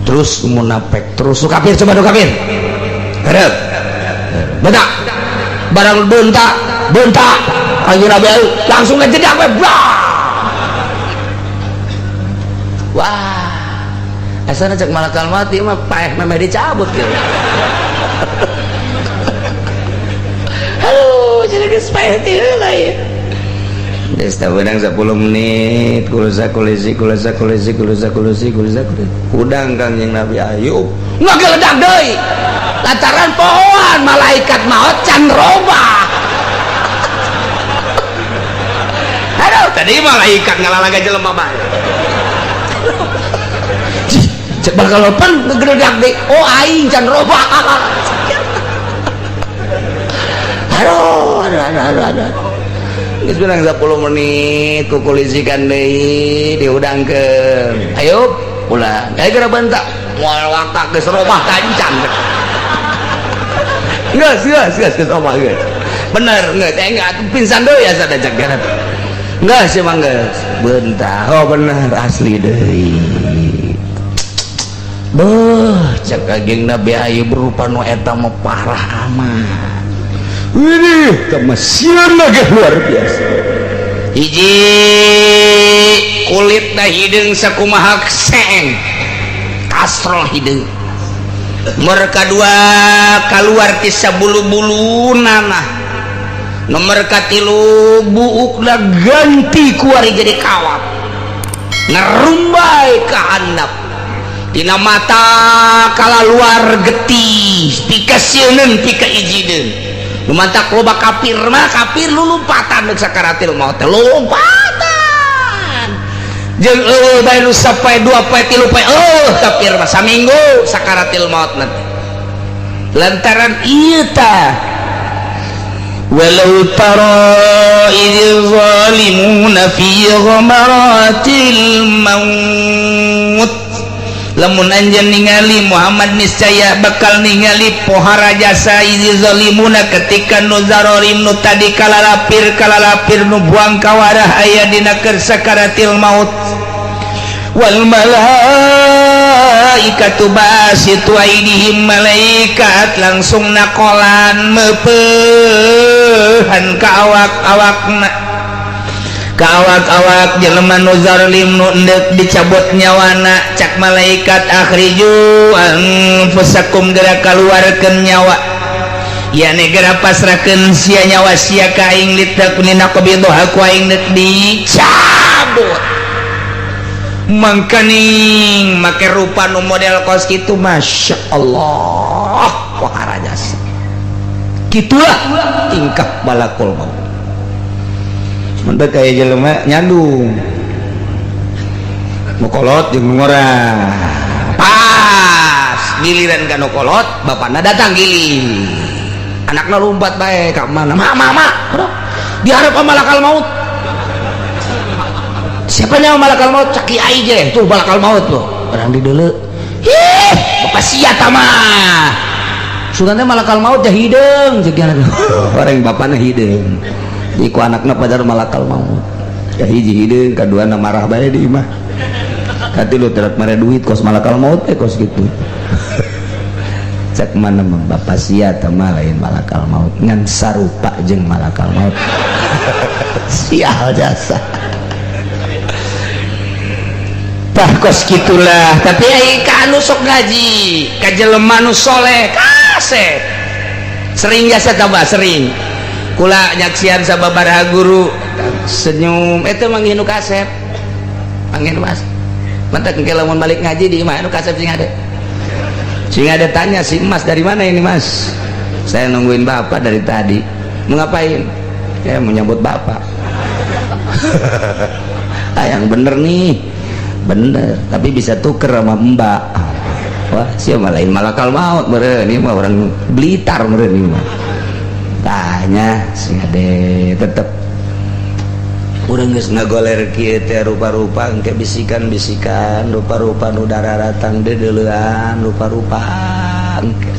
terus munafik terus nu kafir coba nu kafir hareup betak barang bentak bentak Kangjeng Nabi langsung ngejedak we wah asana cek malakal mati mah paeh memeh dicabut gitu. Halo, jadi geus paeh teh heula ieu. Geus tah beunang 10 menit kulusa kulisi kulusa kulisi kulusa kulisi kulusa hudang Kangjeng Nabi Ayub ngageledak deui. Lantaran pohoan malaikat maot can robah. Aduh, tadi malaikat ngalalaga jelema bae. Cek bakal lopan ngegeledak deui. Oh aing can robah. Aduh, aduh. Geus beunang 10 menit kukulisikan deui dihudangkeun. Ayo pulang. Ayo geura bentak. Moal wakak geus robah tancan. Geus geus robah geus. Bener geus enggak pingsan deui asa da cek geura. Geus emang geus. Bentak. Oh bener asli deui. Beuh, cek Kangjeng Nabi Ayub rupa nu eta mah parah amat. Widih, teh mah sieun ge luar biasa. Hiji kulitna hideung sakumaha seeng. Kastrol hideung. Nomor kadua kaluar ti sabulu-buluna. Nomor katilu buukna ganti kuari jadi kawat. Ngerumbai ka handap. Dina mata kalaluar getih pika sieuneun pika ijineun nu mantak loba kafir mah kafir lulumpatan deuk sakaratil maut teh lompatan jeung eueuh bae nu sapoe dua poe tilu poe eueuh kafir mah saminggu sakaratil maut nanti lantaran ieu tah walau tara idz zalimuna fi ghamaratil maut lamun anjeun ningali Muhammad niscaya bakal ningali pohara jasa izi zalimuna ketika nu zarorim nu tadi kalalapir nu buang kawarah aya dina keur sakaratil maut wal malaikatu basitu aidihim malaikat langsung nakolan meupehan ka awak-awakna kawak-awak jelema nu zalim nu endek dicabut nyawana cak malaikat akhriju anfusakum geura kaluarkeun nyawa yani geura pasrahkeun sia nyawa sia ka aing litakuni naqbiduha ku aing deuk dicabut mangkaning make rupa nu model kos kitu Masya Allah wahara jasa kitulah tingkah malakul maut. Mantap kayak jelema nyandung mukolot jeung ngora pas Giliran ka nu kolot bapana datang giling. Anakna lompat bae ka mana? Ma ma ma. Diharap malakal maut. Siapa nyawa malakal maut? Cak kiai ge tuh malakal maut loh. Orang di deuleu. Ih, bapak sia mah. Sugan teh malakal maut teh hideung ceuk anak. Orang bapana hideung. Di ku anakna pajar malakal maut. Ya hiji hideung, kaduana marah bae di imah. Katilu terat mere duit kos malakal maut teh kos gitu. Cek mana bapak sia mah lain malakal maut ngan sarupa jeung malakal maut. Sial jasa. Tah kos gitulah, tapi ai ka anu sok ngaji, ka jelema nu soleh kasep. Sering jasa tambah sering. Kula nyaksian sababaraha guru senyum eta manggih nu kasep. Manggih nu kasep. Mantak engke lamun balik ngaji di imah nu kasep sing ada. Sing ada tanya si Mas dari mana ini Mas? Saya nungguin bapak dari tadi. Mau ngapain? Ya mau nyambut bapak. Ah yang bener nih. Bener, tapi bisa tuker sama mbak. Wah, siapa lain malakal maut meureun ieu mah orang Blitar meureun ieu mah. Tanya sing ade tetep urang geus ngagoler kieu teh rupa-rupa engke bisikan-bisikan, rupa-rupa nu dararatang deudeulean, rupa-rupa engke.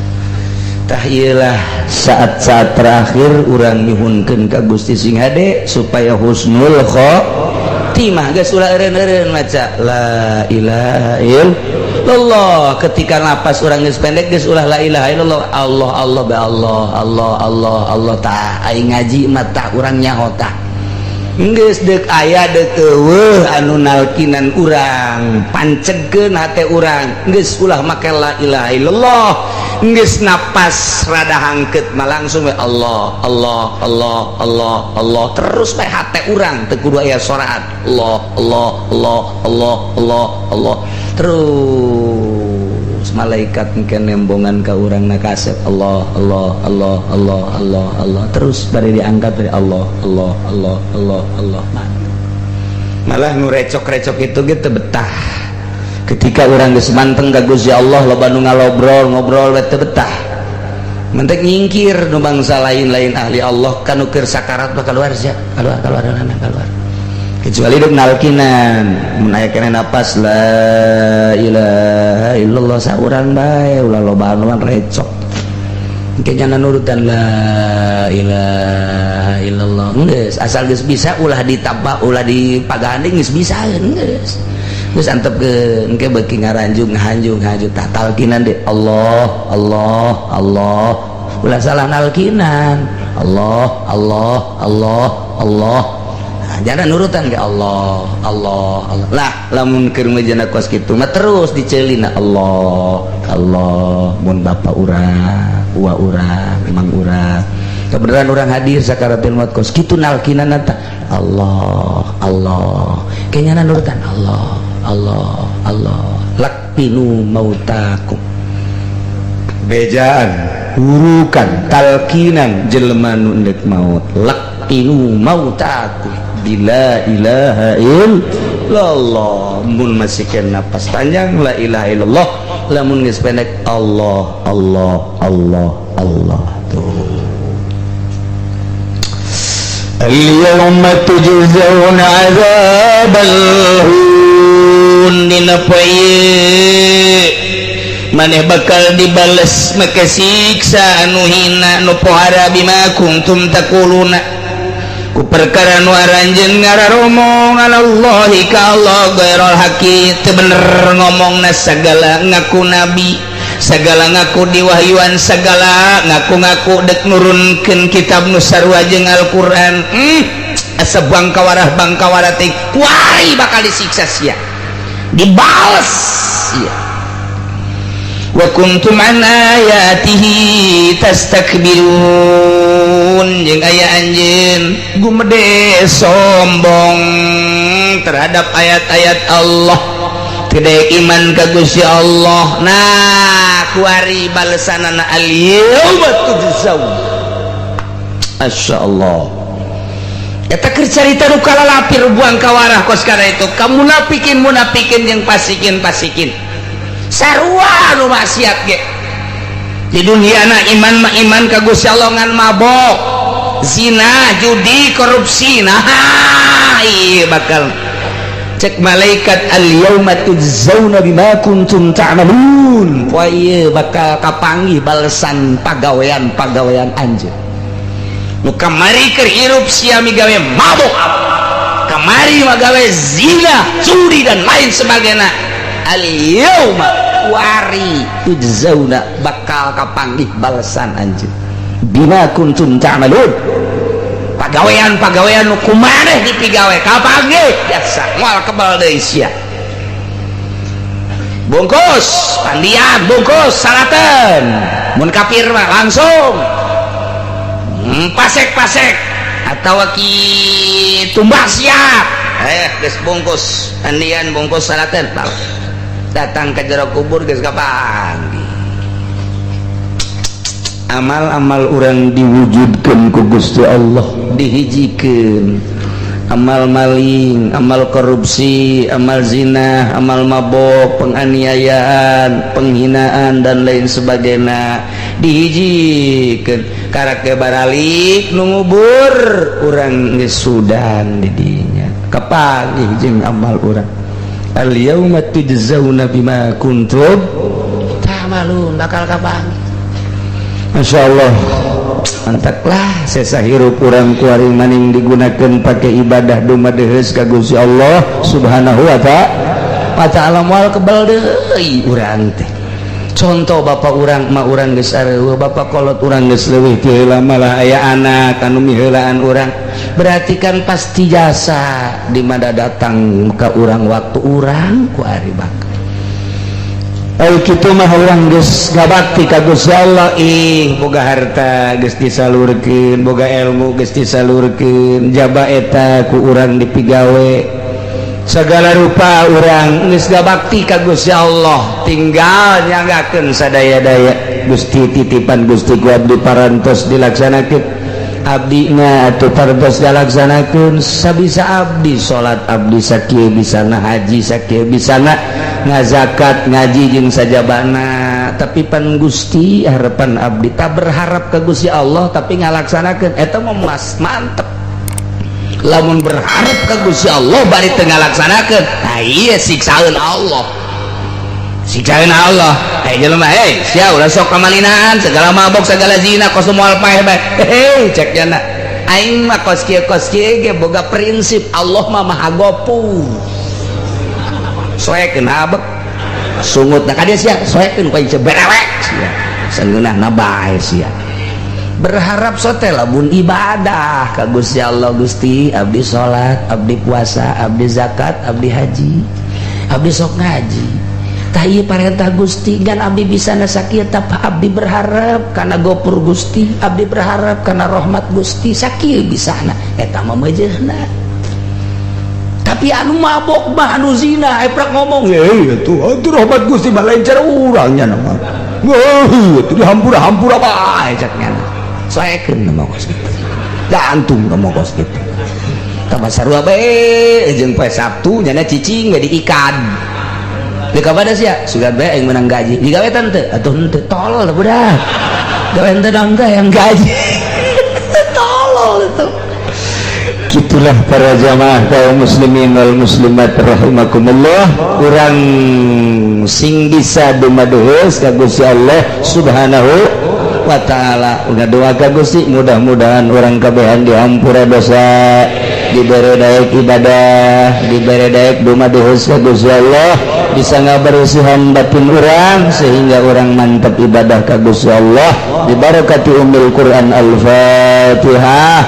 Tah ieu lah saat-saat terakhir urang nyuhunkeun ka Gusti sing hade supaya husnul khotimah. Geus ulah eureun-eureun maca la ilaha illallah. Ketika napas urang geus pendek geus ulah la ilaha illallah, Allah Allah ba Allah Allah Allah Allah. Tah aing ngaji mah tah urang nyaho tah. Geus deuk aya deuk eueuh anu nalkinan urang, pancegkeun hate urang. Geus ulah make la ilaha illallah. Geus napas rada hangkeut mah langsung we Allah Allah Allah Allah Allah terus bae hate urang teu kudu aya soraat. Allah Allah Allah Allah Allah Allah terus malaikat engke nembongan ka urang na kasep Allah Allah Allah Allah Allah Allah terus bari diangkat dari Allah Allah Allah Allah Allah. Malah nu recok-recok itu gitu betah. Ketika urang geus manteng ka Gusti Allah loba nu ngalobrol ngobrol we teu betah. Mentek nyingkir nu bangsa lain-lain ahli Allah kanu keur sakarat mah keluar sia, keluar keluar keluar. Kecuali dek nalkinan mun aya keneh napas la ilaha illallah saurang bae ulah loba anu recok. Engke nyana nurutan la ilaha illallah geus asal geus bisa ulah ditambah ulah dipaganding geus bisa geus. Geus antepkeun engke beuki ngaranjung ngahanjung ngahanjung tah talkinan deh Allah Allah Allah ulah salah nalkinan Allah Allah Allah Allah. Nah, jangan nurutan ke Allah Allah Allah lah lamun keur ngejana kos kitu mah terus dicelina Allah Allah mun bapa urang uwa urang emang urang kebenaran urang hadir sakaratul maut kos kitu nalkinan tah Allah Allah kayaknya nurutan Allah Allah Allah lakpinu mautakum bejaan hurukan talkinan jelema nu endek maut lakpinu mautakum bila ilaha illallah. Mun masih kena napas panjang la ilaha illallah, lamun geus pendek Allah Allah Allah Allah. Tuh al-yawma tujzauna 'adzabal hun dina poe maneh bakal dibales make siksa anu hina nu pohara bima kuntum taquluna ku perkara nu aranjeun ngararomong alallahi ka Allah ghairul haqi teu bener ngomongna sagala ngaku nabi sagala ngaku diwahyuan sagala ngaku-ngaku dek nurunkeun kitab nu sarua jeung Al-Qur'an. Asa bangkawarah bangkawarah teh kuari bakal disiksa sia dibales sia. Wa kuntum an ayatihi tastakbirun jeung aya anjeun gumede sombong terhadap ayat-ayat Allah tidak iman ka Gusti Allah. Nah kuari balesanana al-yauma tujzaun. Masyaallah eta keur carita nu kalalapir buang kawarah kos kana itu ka munafikin munafikin jeung pasikin pasikin. Sarua nu maksiat ge di dunia na iman mah iman ka Gusti Allah, ngan mabok, zina, judi, korupsi. Nah, iya bakal cek malaikat, "Al yauma tujzauna bima kuntum ta'malun." Wah, iya bakal kapanggih balesan pagawean-pagawean anjeun nu kamari keur hirup. Sia migawe mabok, kamari magawe zina, curi, dan lain sebagainya. Al yauma wari tujzauna, bakal kapanggih balesan anjeun bima kuntum ta'malun. Pagawean-pagawean nu kumaneh dipigawe kapanggih biasa, moal kebal deui sia. Bungkus pandian, bungkus salaten. Mun kafir mah langsung pasek-pasek atau ki tumbak siap. Geus bungkus pandian, bungkus salaten, datang ke jero kubur geus kapanggih. Amal-amal urang diwujudkan ku Gusti Allah, dihijikeun. Amal maling, amal korupsi, amal zina, amal mabok, penganiayaan, penghinaan, dan lain sebagainya dihijikeun. Karak baralik nu ngubur urang geus sudan didinya kapanggih jeung amal urang. Al yauma tujzauna bima kuntum ta'malun, bakal kapanggih. Masya Allah, mantaklah sesa hirup urang kuari maning digunakan pakai ibadah dumadeheus ka Gusti Allah Subhanahu wa ta'ala, moal kebal deui urang teh. Contoh bapak urang, ma urang geus areuweuh, bapak kolot urang geus leuwih ti heula, malah aya anak anu miheulaan urang. Berarti kan pasti jasa di mana datang ke urang waktu urang ku ari bakal. Ai kitu mah urang geus ngabakti ka Gusti Allah. Ih, boga harta geus disalurkeun, boga ilmu geus disalurkeun, jaba eta ku urang dipigawe segala rupa, urang geus ngabakti ka Gusti Allah, tinggal nyanggakeun sadaya-daya. Gusti, titipan Gusti ku abdi parantos dilaksanakeun, abdi na atuh parantos dilaksanakeun sabisa abdi. Salat abdi sakieu bisana, haji sakieu bisana, ngazakat, ngaji jeung sajabana. Tapi pan Gusti harapan abdi tak berharap ke Gusti Allah tapi ngalaksanakeun, eta mah mas mantep. Lamun berharap ke Gusti Allah bari teu ngalaksanakeun, nah iya siksaeun Allah, siksaeun Allah. Hei jelema, hei sia, ulah sok kamalinaan segala, mabok segala, zina, kos moal paeh bae. Hei, cek jana, aing mah kos kieu ge boga prinsip, Allah mah Maha Gopur. Soekeun habek sungut nah ka dia sia, soekeun ku aing berewek sia, sangeunahna bae sia. Berharap sote lamun ibadah ka Gusti Allah, "Gusti, abdi salat, abdi puasa, abdi zakat, abdi haji, abdi sok ngaji. Tah, ieu parentah Gusti, gan abdi bisa sakieu, tapi abdi berharap karena gopur Gusti, abdi berharap karena rahmat Gusti, sakieu bisana." Eta mah meujeuhna. Tapi anu mabok mah, anu zina, eprak ngomong, "Eh, itu itu rahmat Gusti mah lain cara urangnya nama. Wah, itu dihampura hampura bae," caknya. Soekeun mah kos kitu, gantung mah kos kitu. Tambah sarua bae jeung poe Sabtu nyana cicing ge diikan di kapada sia, sugan bae aing menang gaji. Digawe teu atuh henteu, tolol budak gawe henteu dong teh yang gaji, tolol itu. Gitulah para jamaah kaum muslimin wal muslimat rahimakumullah. Urang sing bisa dumadeheus ka Gusti Allah Subhanahu wa Ta'ala. Ngadoa ka Gusti, mudah-mudahan urang kabehan dihampura dosa, dibere daek ibadah, dibere daek dumadeheus ka Gusti Allah, bisa ngabersihan batin urang sehingga urang mantap ibadah ka Gusti Allah. Dibarakati Ummul Quran. Al-Fatihah.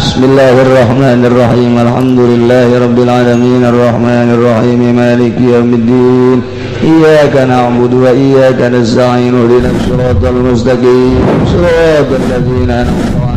Bismillahirrahmanirrahim. Alhamdulillahi rabbil alamin, arrahmanir rahim, maliki yaumiddin. Iyyaka na'budu wa iyyaka nasta'in. Ihdinas siratal mustaqim. Siratal ladzina an'amta